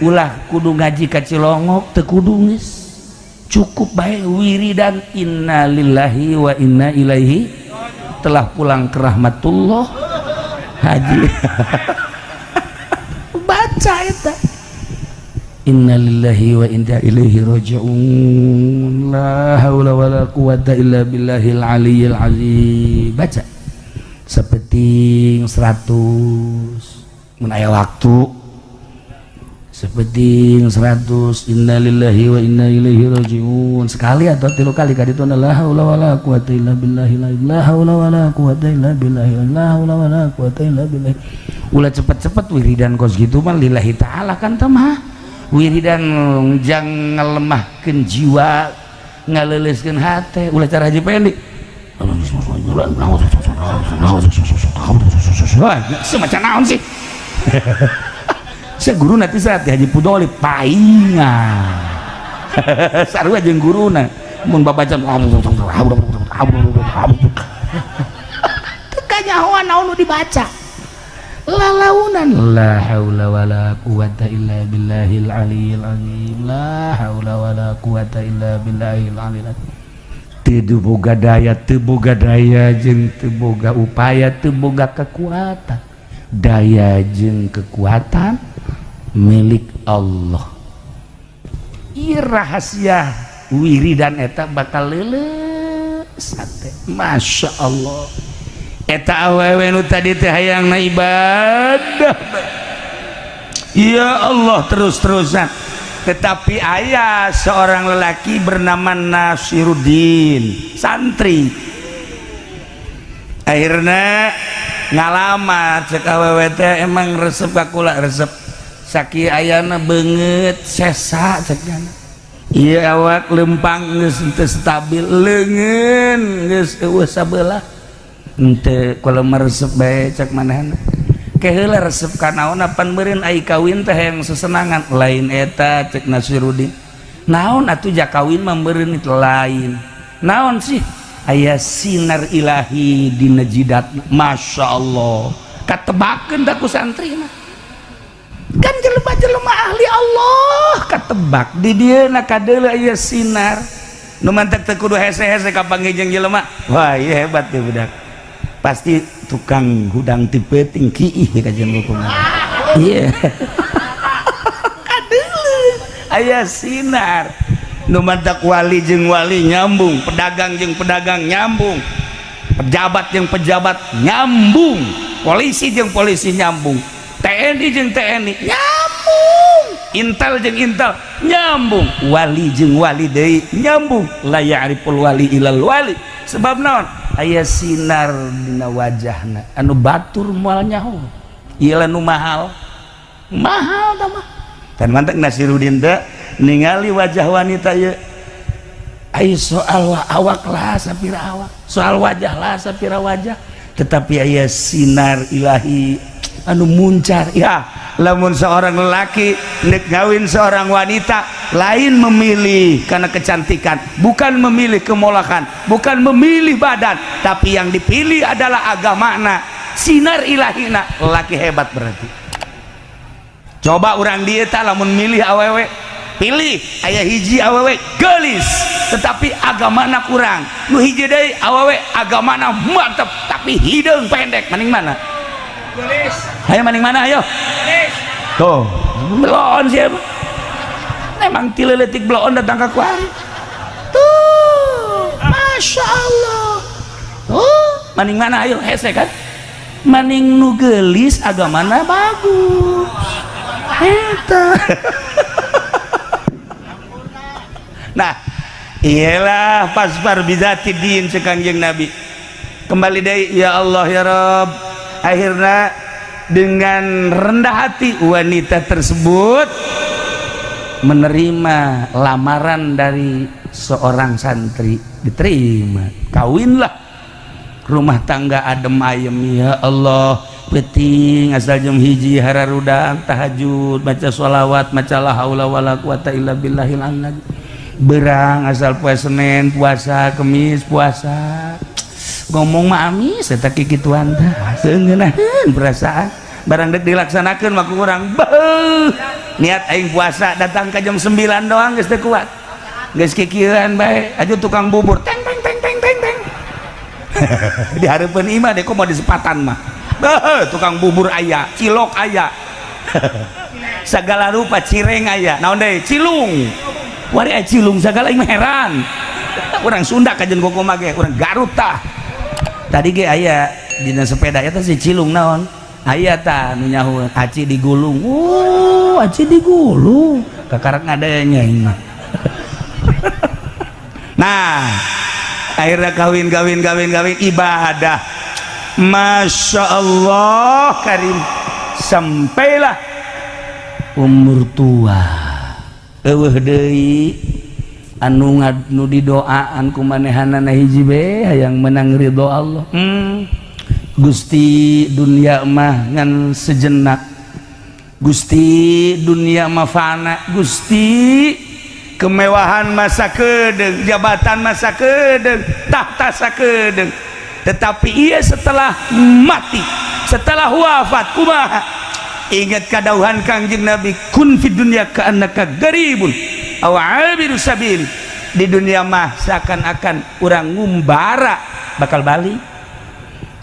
[SPEAKER 1] ulah kudu ngaji ka Cilongok, teu kudu, geus cukup bae wiridan inna lillahi wa inna ilaihi, telah pulang ke rahmatullah haji. Baca eta innalillahi wa inna ilaihi raji'un, la haula wala quwata illa billahil aliyyil azim. Baca sapeting 100 mun aya waktu, sapeting 100 innalillahi wa inna ilaihi raji'un sekali atau tilu kali ka ditu, la haula wala quwata illa billahi, la haula wala quwata illa billahi, la haula wala quwata illa billah. Ulah cepet-cepet wiridan kos gitu mah, lillahi ta'ala kan mah wiridan jang ngelemahkeun jiwa, ngaleuleuskeun hate. Ulah cara Haji Pendi, semacam naon sih. Saya guru nanti saat Haji Pudoli paingan sarua jeung guruna mun babaca teu kanyahoan naon nu dibaca, lalaunan la haula wala quwata illa billahil aliyil azim, la haula wala quwata illa billahil aliyil azim. Teu boga daya, teu boga daya jeung teu boga upaya, teu boga kekuatan. Daya jeung kekuatan milik Allah. Ieu rahasia wiridan eta bakal leuleus hate. Masya Allah, eta awewe nu tadi teh hayangna ibadah, ya Allah, terus-terusan. Tetapi aya seorang lelaki bernama Nasiruddin, santri, akhirnya ngalamar. Cek awewe teh, "Emang resep ka kula?" "Resep." "Sakieu ayana beungeut sesa," cek nyana. "Ieu awak lempang geus teu stabil, leungeun geus eueuh sabelah." "Henteu, kula mah resep bae," cek manehna. "Ke heula resep ka naon? Apan meureun ai kawin teh yang sesenangan." "Lain eta," cek Nasiruddin. "Naon atuh? Ja kawin mah meureun itu." "Lain." "Naon sih?" "Aya sinar ilahi dina jidat." Masya Allah, katebakeun da ku santri mah kan jelema-jelema ahli Allah. Katebak di dieu na, kadeuleu aya sinar nu mantek teu kudu hese-hese kapanggih jeung jelema. Wah, ieu hebat ya budak, pasti tukang hudang ti peuting kiih kajian hukum. Iya, kadeuleu aya sinar nu mantak wali jeung wali nyambung, pedagang jeung pedagang nyambung, pejabat jeung pejabat nyambung, polisi jeung polisi nyambung, TNI jeung TNI nyambung, Intel jeung Intel nyambung, wali jeung wali deui nyambung. La ya'riful wali ilal wali. Sebab naon? Aya sinar dina wajahna anu batur moal nyaho. Ieu nu mahal mahal tah mah. Dan mantak Nasiruddin teh ningali wajah wanita ieu, ai soal awak lah sapira awak, soal wajah lah sapira wajah, tetapi aya sinar ilahi anu muncar. Ya, lamun seorang lelaki nek ngawin seorang wanita, lain memilih karena kecantikan, bukan memilih kemolakan, bukan memilih badan, tapi yang dipilih adalah agamana, sinar ilahina. Lelaki hebat berarti. Coba orang dia tak, lamun milih awewe, pilih aya hiji awewe gelis tetapi agamana kurang, nu hiji deui awewe agamana mantep tapi hidung pendek, maning mana?
[SPEAKER 2] Gelis.
[SPEAKER 1] Ayo, maning mana? Ayo.
[SPEAKER 2] Gelis.
[SPEAKER 1] Tuh, belon siapa emang tileletik belon datang ke kuari tuh. Masya Allah. Tuh, maning mana? Ayo, hese kan? Maning nu gelis agamana bagus eta. Nah, iyalah, fasfar bizati din cek Kangjeng Nabi. Kembali deui, ya Allah, ya Rob. Akhirnya dengan rendah hati wanita tersebut menerima lamaran dari seorang santri. Diterima, kawinlah, rumah tangga adem ayem. Ya Allah, penting asal jam 1 hararudang tahajud, baca sholawat, maca la haula wala quwata illa billahil azim. Berang asal poe Senin puasa, Kemis puasa. Ngomong mah amis eta kikituan teh ngeunaheun perasaan, barang dek dilaksanakeun mah kurang. Beuh, niat aing puasa, datang ke jam 9 doang geus teu kuat, geus kikieuan bae. Aju tukang bubur, teng teng teng teng teng teng di hareupeun imah deh. Kok mau di sepatan mah. Beuh, tukang bubur aya, cilok aya, segala rupa, cireng aya, naon deui, cilung wari aya, cilung segala. Aing mah heran, urang Sunda kajen koko mage urang Garut tah. Tadi ge aya dina sepeda eta si cilung naon, aya tah nu nyaho aci digulung. Oh, aci digulung, kakarak ngadanya aing mah. Nah, akhirnya kawin, kawin, kawin, kawin, ibadah, Masya Allah karim, sampailah umur tua. Eueuh deui anu nu didoaan ku manehanana, hiji be, hayang menang ridho Allah. Gusti, dunia mah ngan sejenak. Gusti, dunia mah fana. Gusti, kemewahan masa kedeng, jabatan masa kedeng, tahta sakedeng, tetapi ia setelah mati, setelah wafat kumaha? Ingat kadauhan Kangjeng Nabi, kun fid dunya ka'annaka garibun aw abiru sabil. Di dunia mah seakan-akan urang ngumbara, bakal balik.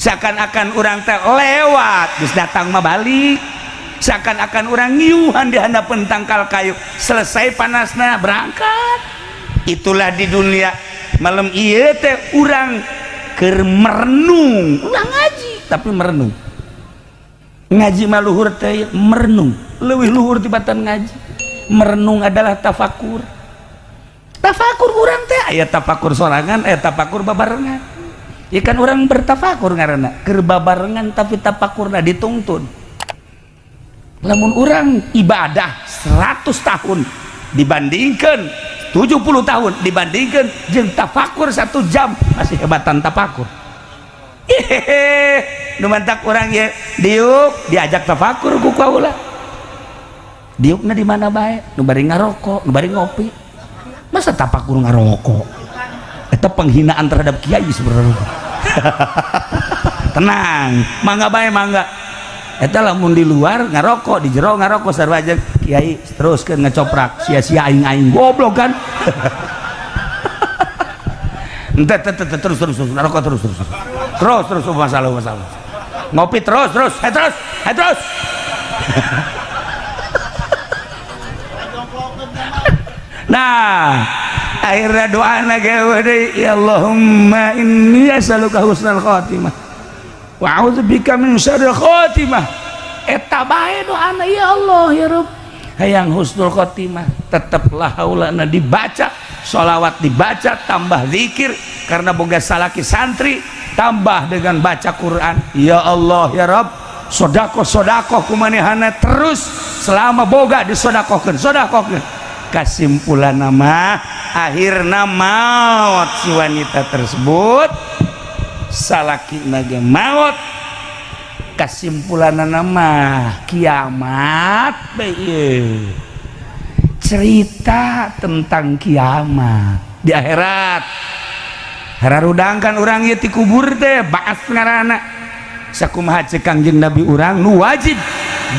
[SPEAKER 1] Seakan-akan urang teh lewat, geus datang mah balik. Seakan-akan urang ngiuhan di handapeun tangkal kayu, selesai panasna berangkat. Itulah di dunia. Malam ieu teh urang keur merenung, urang ngaji tapi merenung. Ngaji mah luhur teh merenung, leuwih luhur tibatan ngaji. Merenung adalah tafakur. Tafakur urang teh aya tafakur sorangan, aya tafakur babarengan. Ya kan urang bertafakur ngaranna, keur babarengan tapi tafakurna ditungtun. Lamun urang ibadah 100 tahun dibandingkan 70 tahun dibandingkan jeung tafakur 1 jam, masih hebatan tafakur. Hehehe, nu mantak urang ye diuk diajak tafakur ku kaula. Diukna di mana bae, nu bari ngarokok, nu bari ngopi. Masa tafakur ngarokok? Eta penghinaan terhadap kiai sebenarnya. Tenang, mangga bae mangga. Eta lamun di luar ngarokok, di jero ngarokok sarua jeung kiai teruskeun ngecoprak, sia-sia aing-aing goblok kan. Ente terus terus terus ngarokok terus terus. Terus terus masalah masalah. Ngopi terus terus, hai terus, hai terus. Nah, akhirnya doa lagi, ya Allahumma inni as'aluka husnal khatimah wa a'udzubika min syarril khatimah. Eta bae doana, ya Allah ya Rabb, hayang husnul khatimah. Teteplah haulana dibaca, sholawat dibaca, tambah zikir karena boga salaki santri, tambah dengan baca Quran. Ya Allah ya Rabb, sodakoh sodakoh kumanehana terus selama boga disodakohkeun, sodakohkeun. Kesimpulan nama akhirna maut si wanita tersebut, salaki nage maut. Kesimpulan nama kiamat bae, cerita tentang kiamat di akhirat. Hararudangkan urang ieu ti kubur teh baas ngaranna. Sakumaha ceuk Kangjeng Nabi urang nu wajib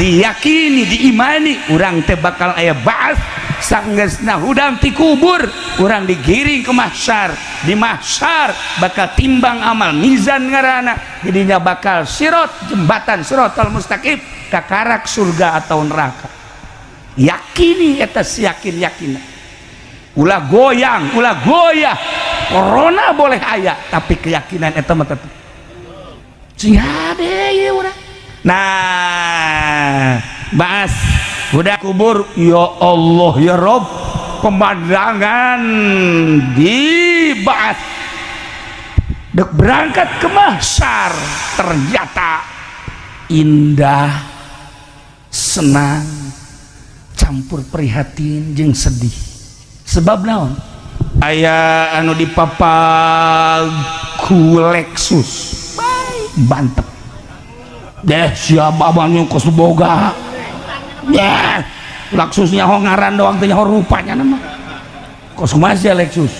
[SPEAKER 1] diyakini diimani urang teh bakal aya baas. Sanggeusna hudang ti kubur urang digiring ke mahsyar, di mahsyar bakal timbang amal, mizan ngaranna, jadinya bakal sirot, jembatan siratal mustaqim kakarak surga atau neraka. Yakini eta yakin yakin, ulah goyang ulah goyah. Corona boleh aya tapi keyakinan eta mah tetep sing hade ieu urang. Nah, baas udah kubur, ya Allah ya Rob, pemandangan di baas dek berangkat ke mahsyar ternyata indah, senang, campur prihatin jeung sedih. Sebab naon? Aya anu dipapag ku Lexus bantep deh, siapa abangnya kos boga ya Lexusnya, ho ngaran doang teh, ho rupanya nama kos kumaha Lexus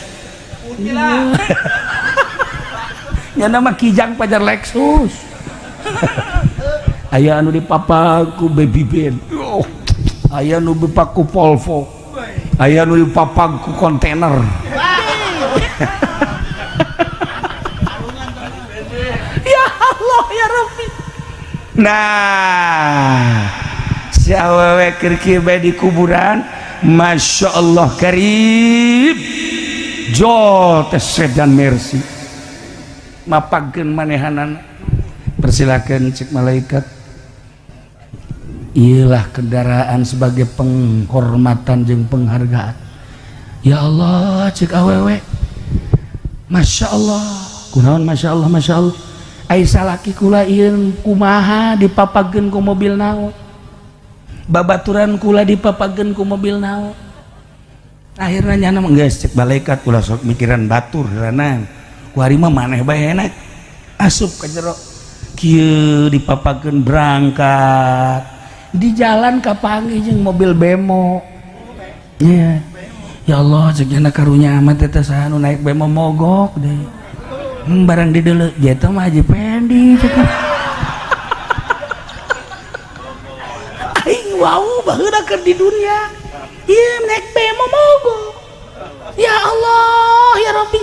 [SPEAKER 1] ya nama Kijang pajar Lexus. Aya anu dipapaku Baby Ben, oh, aya anu dipapaku Volvo, aya anu dipapaku kontainer. Ya Allah ya Rabbi. Nah, si awewe keur kieu bae di kuburan, Masya Allah karib jol teh sedan Mercy mapagkeun manehanana. Persilakan cek malaikat, iyalah kendaraan sebagai penghormatan jeung penghargaan. Ya Allah cek awewe, Masya Allah kunaon, Masya Allah Masya Allah, ai salaki kula ieu kumaha dipapageun ku mobil naon, babaturan kula dipapageun ku mobil naon. Akhirnya nyana mah geus cek malaikat, ulah sok mikiran batur heureunan ku ari mah maneh bae enak asup ka jero kieu dipapageun berangkat. Di jalan kapanggih jeung mobil bemo. Yeah. Ya Allah cek nyana karunya amat eta saha nu naik bemo mogok deh. Barang dideuleu jatuh mah Haji Pendi cek. Aing wau baheula keur di dunia. Ieu naik bemo mogok. Ya Allah ya Rabbi.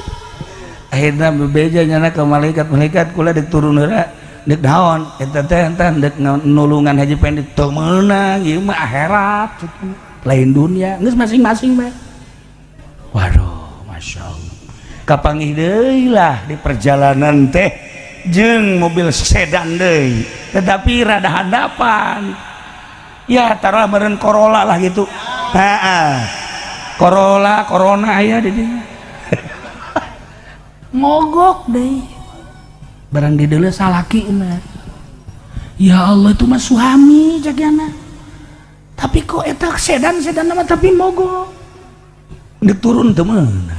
[SPEAKER 1] Akhirnya bebeja nyana ke malaikat, "Malaikat, kula dek turun heula." "Dek naon eta teh?" "Entah, dek nulungan Haji Pendi." "Teu meunang, ieu mah akhirat, lain dunia. Geus masing-masing bae." Waduh, masya Allah, kapanggih deui lah di perjalanan teh jeung mobil sedan deui, tetapi rada handapan ya, taruh meureun Corolla lah gitu. Heeh, Corolla, Corona aya di dinya. Mogok deh barang di deuleu salaki mah. "Ya Allah, itu mah suami," cek nyana, "tapi kok eta sedan sedan mah tapi mogok." Dek turun teu meunang,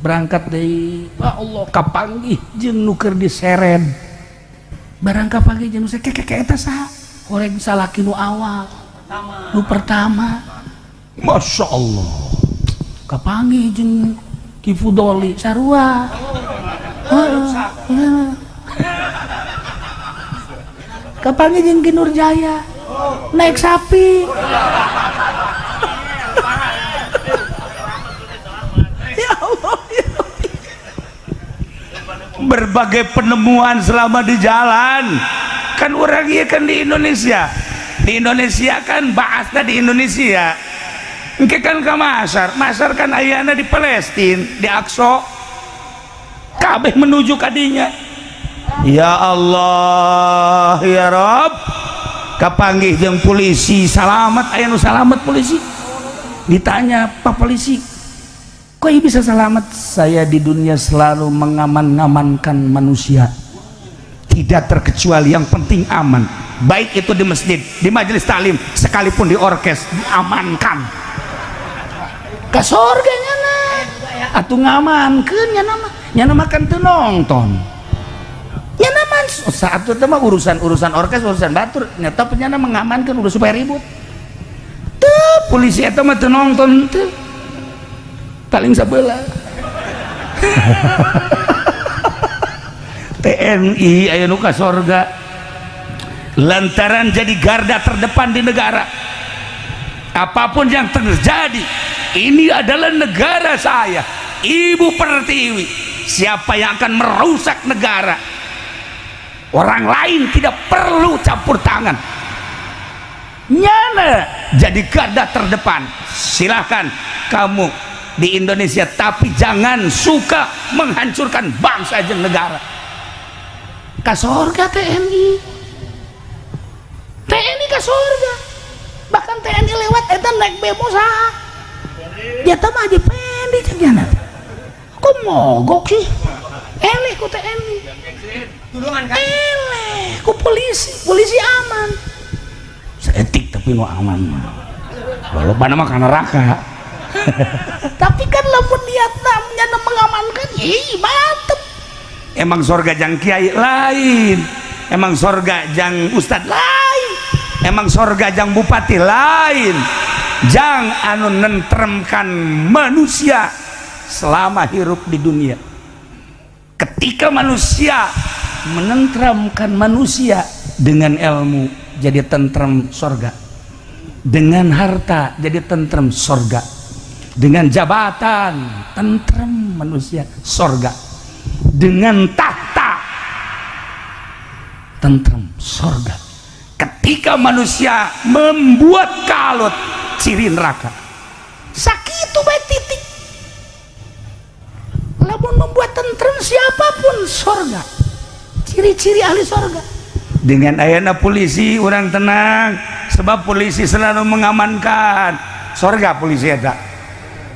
[SPEAKER 1] berangkat deui. Ya Allah, kapanggih jeung nu keur diseret. Barang kapanggih jeung nu keke, "Eta saha?" "Horeng salaki nu awal, nu pertama." Masya Allah, kapanggih jeung Ki Fudoli sarua. Heeh. Kapanggih jeung Ki Nurjaya naik sapi. Ya Allah, ya Allah. Berbagai penemuan selama di jalan kan. Orang iya kan di Indonesia, di Indonesia kan bahasnya di Indonesia. Engke kan ke Masar, Masar kan ayana di Palestina, di Aqsa, kabeh menuju kadinya. Ya Allah, ya Rob, kapanggih jeung polisi salamat. Aya nu salamat polisi. Ditanya, "Pak Polisi, kok ieu bisa selamat?" "Saya di dunia selalu mengaman-ngamankan manusia, tidak terkecuali, yang penting aman, baik itu di masjid, di majelis taklim, sekalipun di orkes diamankan." Ke surga nyana atuh ngamankeun. Nyana mah, nyana mah kan teu nonton. Nyana mah saat itu mah urusan-urusan orkes, urusan batur nyata. Nyana mengamankan udah supaya ribut tuh. Polisi eta mah teu nonton tuh, paling sebelah TNI aya nu ka sorga lantaran jadi garda terdepan di negara. Apapun yang terjadi, ini adalah negara saya, Ibu Pertiwi. Siapa yang akan merusak negara, orang lain tidak perlu campur tangan. Nyana jadi garda terdepan. Silahkan kamu di Indonesia, tapi jangan suka menghancurkan bangsa dan negara. Ka sorga TNI, TNI ka sorga. Bahkan TNI lewat, eta naik bemo saha dia mah? Haji Pendi, cek nyana. "Kok mogok sih?" Eleh ku TNI, eleh ku polisi. Polisi aman seetik, tapi nu aman walaupun mah ka neraka. Tapi kan lamun niatna nyana mengamankan, ih mantep. Emang sorga jang kiai lain, emang sorga jang ustad lain, emang sorga jang bupati lain, jang anu nentremkan manusia selama hirup di dunia. Ketika manusia menentramkan manusia dengan ilmu, jadi tentrem sorga. Dengan harta jadi tentrem sorga. Dengan jabatan tentrem manusia sorga. Dengan tahta tentrem sorga. Ketika manusia membuat kalut, ciri neraka. Sakitu bae, titik. Lamun membuat tentrem siapapun, sorga. Ciri-ciri ahli sorga. Dengan ayana polisi orang tenang, sebab polisi selalu mengamankan. Sorga polisi eta.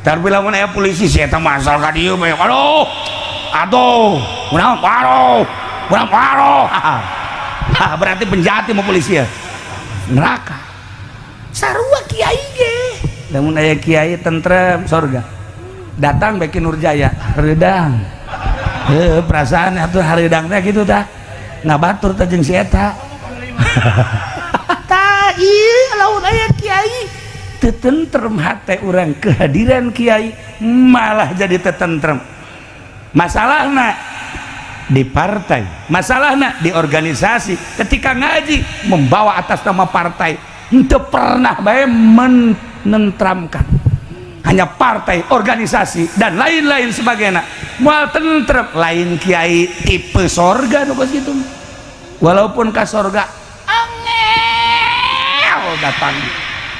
[SPEAKER 1] Tapi lamun aya polisi, si eta masal ka dieu bae, aduh aduh, kunaon, aduh, kunaon, aduh. Ah, berarti penjahat mau polisi ya, neraka. Sarua kiai ge, lamun aya kiai tentrem, sorga. Datang bae Ki Nurjaya, hareudang. Heuh, perasaan atuh hareudang teh kitu tah, ngabatur teh jeung si eta tah. Ieu lamun aya kiai teu tentrem hate urang, kehadiran kiai malah jadi teu tentrem. Masalahna di partai, masalahna di organisasi, ketika ngaji membawa atas nama partai, henteu pernah bae menentramkan. Hanya partai, organisasi, dan lain-lain sebagainya. Moal tentrem, lain kiai tipe sorga nu kos kitu. Walaupun ka sorga angel datang.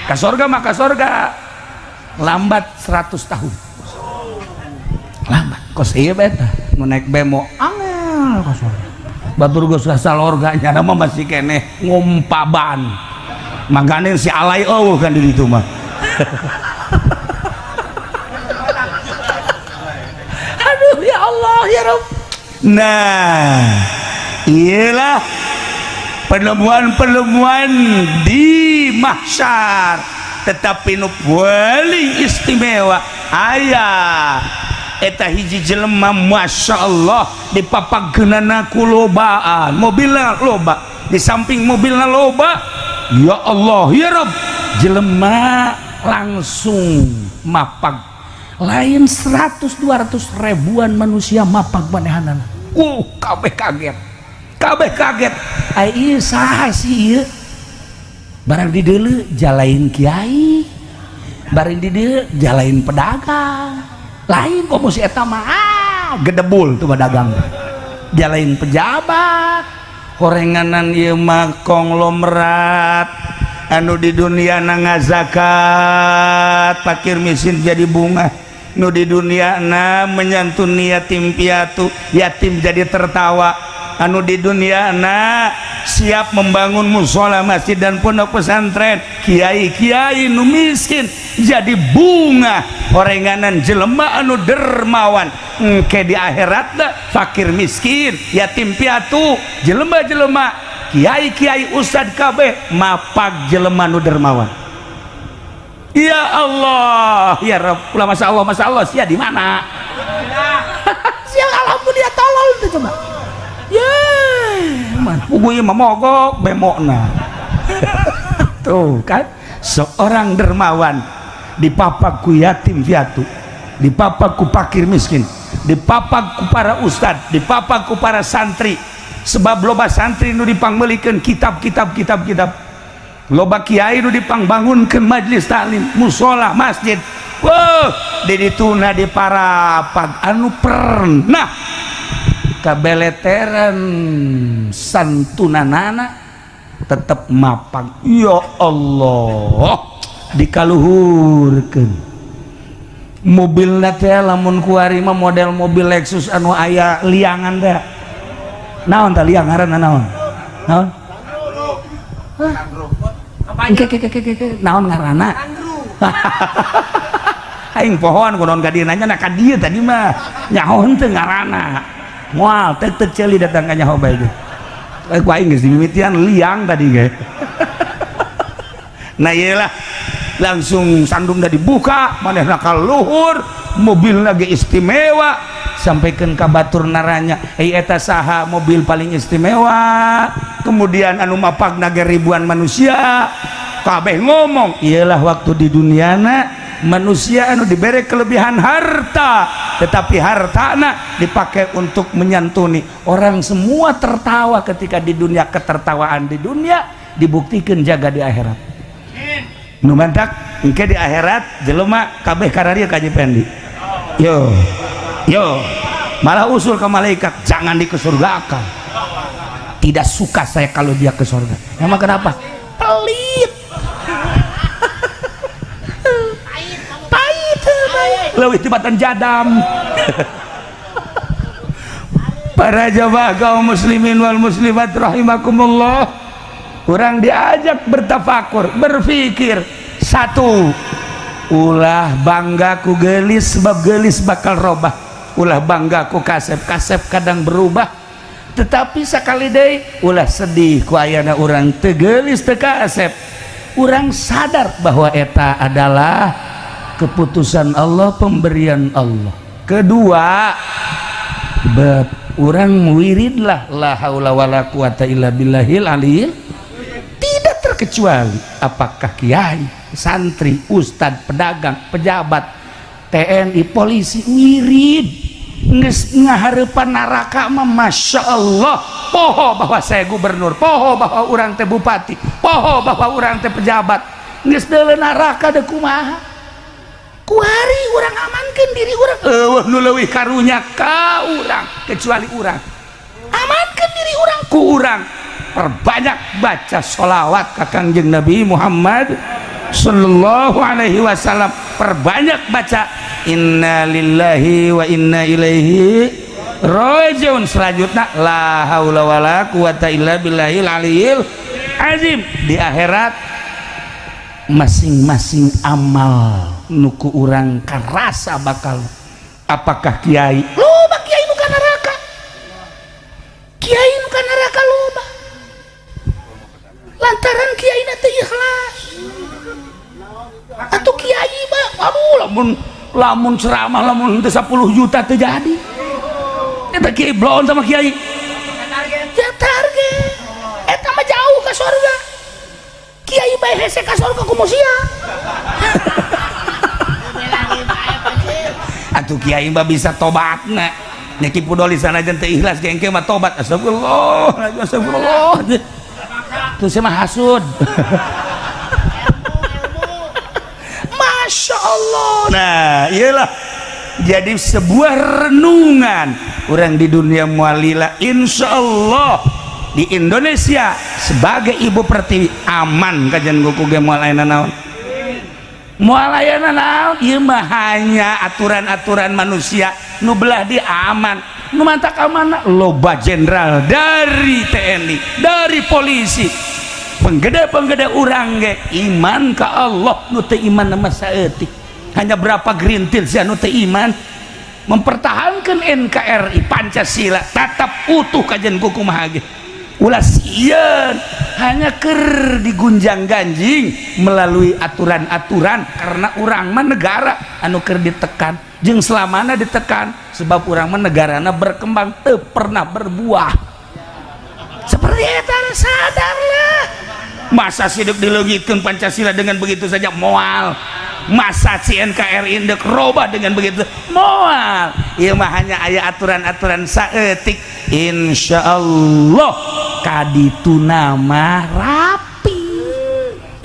[SPEAKER 1] Ka sorga mah ka sorga lambat 100 tahun. Lambat. Kos ieu beta nu naik bemo angel ka sorga. Batur geus ka sorga nya mah masih keneh ngompaban. Mangkane si alay eueuh kan di ditu mah. Aduh ya Allah ya Rabb. Nah, iyalah penemuan-penemuan di mahsyar, tetapi nu paling istimewa aya eta hiji jelema, masya Allah, dipapageunana ku lobaan, mobilna loba, di samping mobilna loba, ya Allah ya Rabb, jelema langsung mapag lain 100 200 ribuan manusia mapag manehanana. Kabeh kaget, kabeh kaget. Ai ieu saha sih ieu? Barang di deuleu jalain kiai, barang di deuleu jalain pedagang, lain komo si eta mah gedebul tuh pedagang, jalain pejabat, horenganan ieu mah konglomerat anu di dunia na ngazakat fakir miskin jadi bunga, nu di dunia na menyantuni yatim piatu, yatim jadi tertawa, anu di dunia na siap membangun musola, masjid, dan pondok pesantren, kiai-kiai nu miskin jadi bunga, horenganan jelema anu dermawan. Engke di akhirat da fakir miskin, yatim piatu, jelema-jelema, kiai-kiai, ustad kabeh mapag jelema nu dermawan. Ya Allah ya Rabb, ulah masa Allah, masa Allah sia di mana sia? Alhamdulillah, tolol tuh coba ya man, puguh ieu mah mogok bemokna. Tuh kan, seorang dermawan dipapak ku yatim piatu, dipapak ku fakir miskin, dipapak ku para ustad, dipapak ku para santri, sebab loba santri nu dipangmeulikeun kitab-kitab kitab-kitab, loba kiai nu dipangbangunkeun majelis taklim, musola, masjid. Wah, di dituna di parapat anu pernah kabeleteran santunanana tetep mapag. Ya Allah, dikaluhurkeun mobilna teh. Lamun kuari mah model mobil Lexus anu aya liangan teh, naon tah liang ngaranna, naon naon? Ke ke ke ke ke, naon ngaranna? Aing pohoan kunaon ka dieu nanya na ka dieu tadi mah nyaho henteu ngaranna. Moal teu teu ceuli datang ka nyaho bae ge. Ku aing geus dimimitian liang tadi ge. Nah, iyalah, langsung sandung dibuka, manehna ka luhur, mobil lagi istimewa, sampaikan ka batur naranya, "Hei, eta saha mobil paling istimewa?" Kemudian anu mapagna ge ribuan manusia, kabeh ngomong, iyalah, waktu di duniana manusia anu diberi kelebihan harta, tetapi hartana dipakai untuk menyantuni orang. Semua tertawa ketika di dunia. Ketertawaan di dunia dibuktikan jaga di akhirat. Nu mantak engke di akhirat jelema kabeh kararieu ka Haji Pendi. Yo yo, malah usul ke malaikat, "Jangan dikesurgakan, tidak suka saya kalau dia ke surga." Emang kenapa? Pelit, pahit, leuwih tibatan jadam. Para jamaah kaum muslimin wal muslimat rahimakumullah, kurang diajak bertafakur, berpikir. Satu, ulah bangga ku gelis, sebab gelis bakal robah. Ulah bangga ku kasep, kasep kadang berubah. Tetapi sekali deui, ulah sedih ku ayana urang teu geulis, teu kasep. Urang sadar bahwa eta adalah keputusan Allah, pemberian Allah. Kedua, bab urang wiridlah la haula wala quwata illa billahil aliyil. Tidak terkecuali apakah kiai, santri, ustad, pedagang, pejabat, TNI, polisi, wirid geus ngahareupan neraka mah masya Allah. Poho bahwa saya gubernur, poho bahwa urang teh bupati, poho bahwa urang teh pejabat, geus deuleu neraka deui kumaha. Kuari urang amankan diri urang. Euweuh nu leuwih karunya ka urang kecuali urang. Amankan diri urang ku urang. Perbanyak baca sholawat ka Kangjeng Nabi Muhammad sallallahu alaihi wasallam. Perbanyak baca innalillahi wa inna ilaihi rajiun. Selanjutnya la haula wala quwata illa billahil aliyil azim. Di akhirat masing-masing amal nu ku urang karasa bakal, apakah kiai loba, kiai nu ka neraka, kiai nu ka neraka loba lantaran kiai na teu ikhlas. Atau kiai mah, aduh, lamun lamun ceramah lamun teu 10 juta teu jadi. Eta kiai bloon sama kiai ya, target eta mah jauh ke surga. Kiai bae hese ka surga, kumaha sia? Atuh kiai mah bisa tobatna nya. Ki Pudoli sanajan teu ikhlas ge engke mah tobat, astagfirullah, astagfirullah. Tuh saya mah hasud. Masya Allah. Nah, iyalah, jadi sebuah renungan orang di dunia mualila. Insya Allah di Indonesia sebagai ibu pertiwi aman. Kajian kuku ge moal aya naon, moal aya naon. Ieu mah hanya aturan-aturan manusia. Nu belah di aman, nu mantak aman, loba jenderal dari TNI, dari polisi, penggede-penggede urang ge iman ka Allah. Nu teu iman mah saeutik, hanya berapa gerintil sih anu teu iman. Mempertahankan NKRI, Pancasila tetap utuh. Kajian kuku mah ge ulah sieun, hanya ker digunjang ganjing melalui aturan-aturan karena urang mah negara anu ker ditekan jeung selamana ditekan, sebab urang mah negarana berkembang teu pernah berbuah seperti eta. Sadarlah, masa sidik dileungitkeun Pancasila dengan begitu saja? Moal. Masa si NKRI ndek robah dengan begitu? Moal. Ieu mah hanya aya aturan-aturan saeutik. Insyaallah kadituna mah rapi,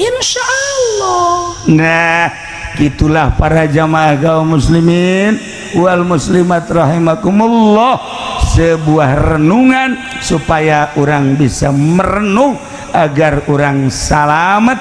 [SPEAKER 1] insyaallah. Nah, gitulah para jamaah kaum muslimin wal muslimat rahimakumullah, sebuah renungan supaya orang bisa merenung agar orang salamet.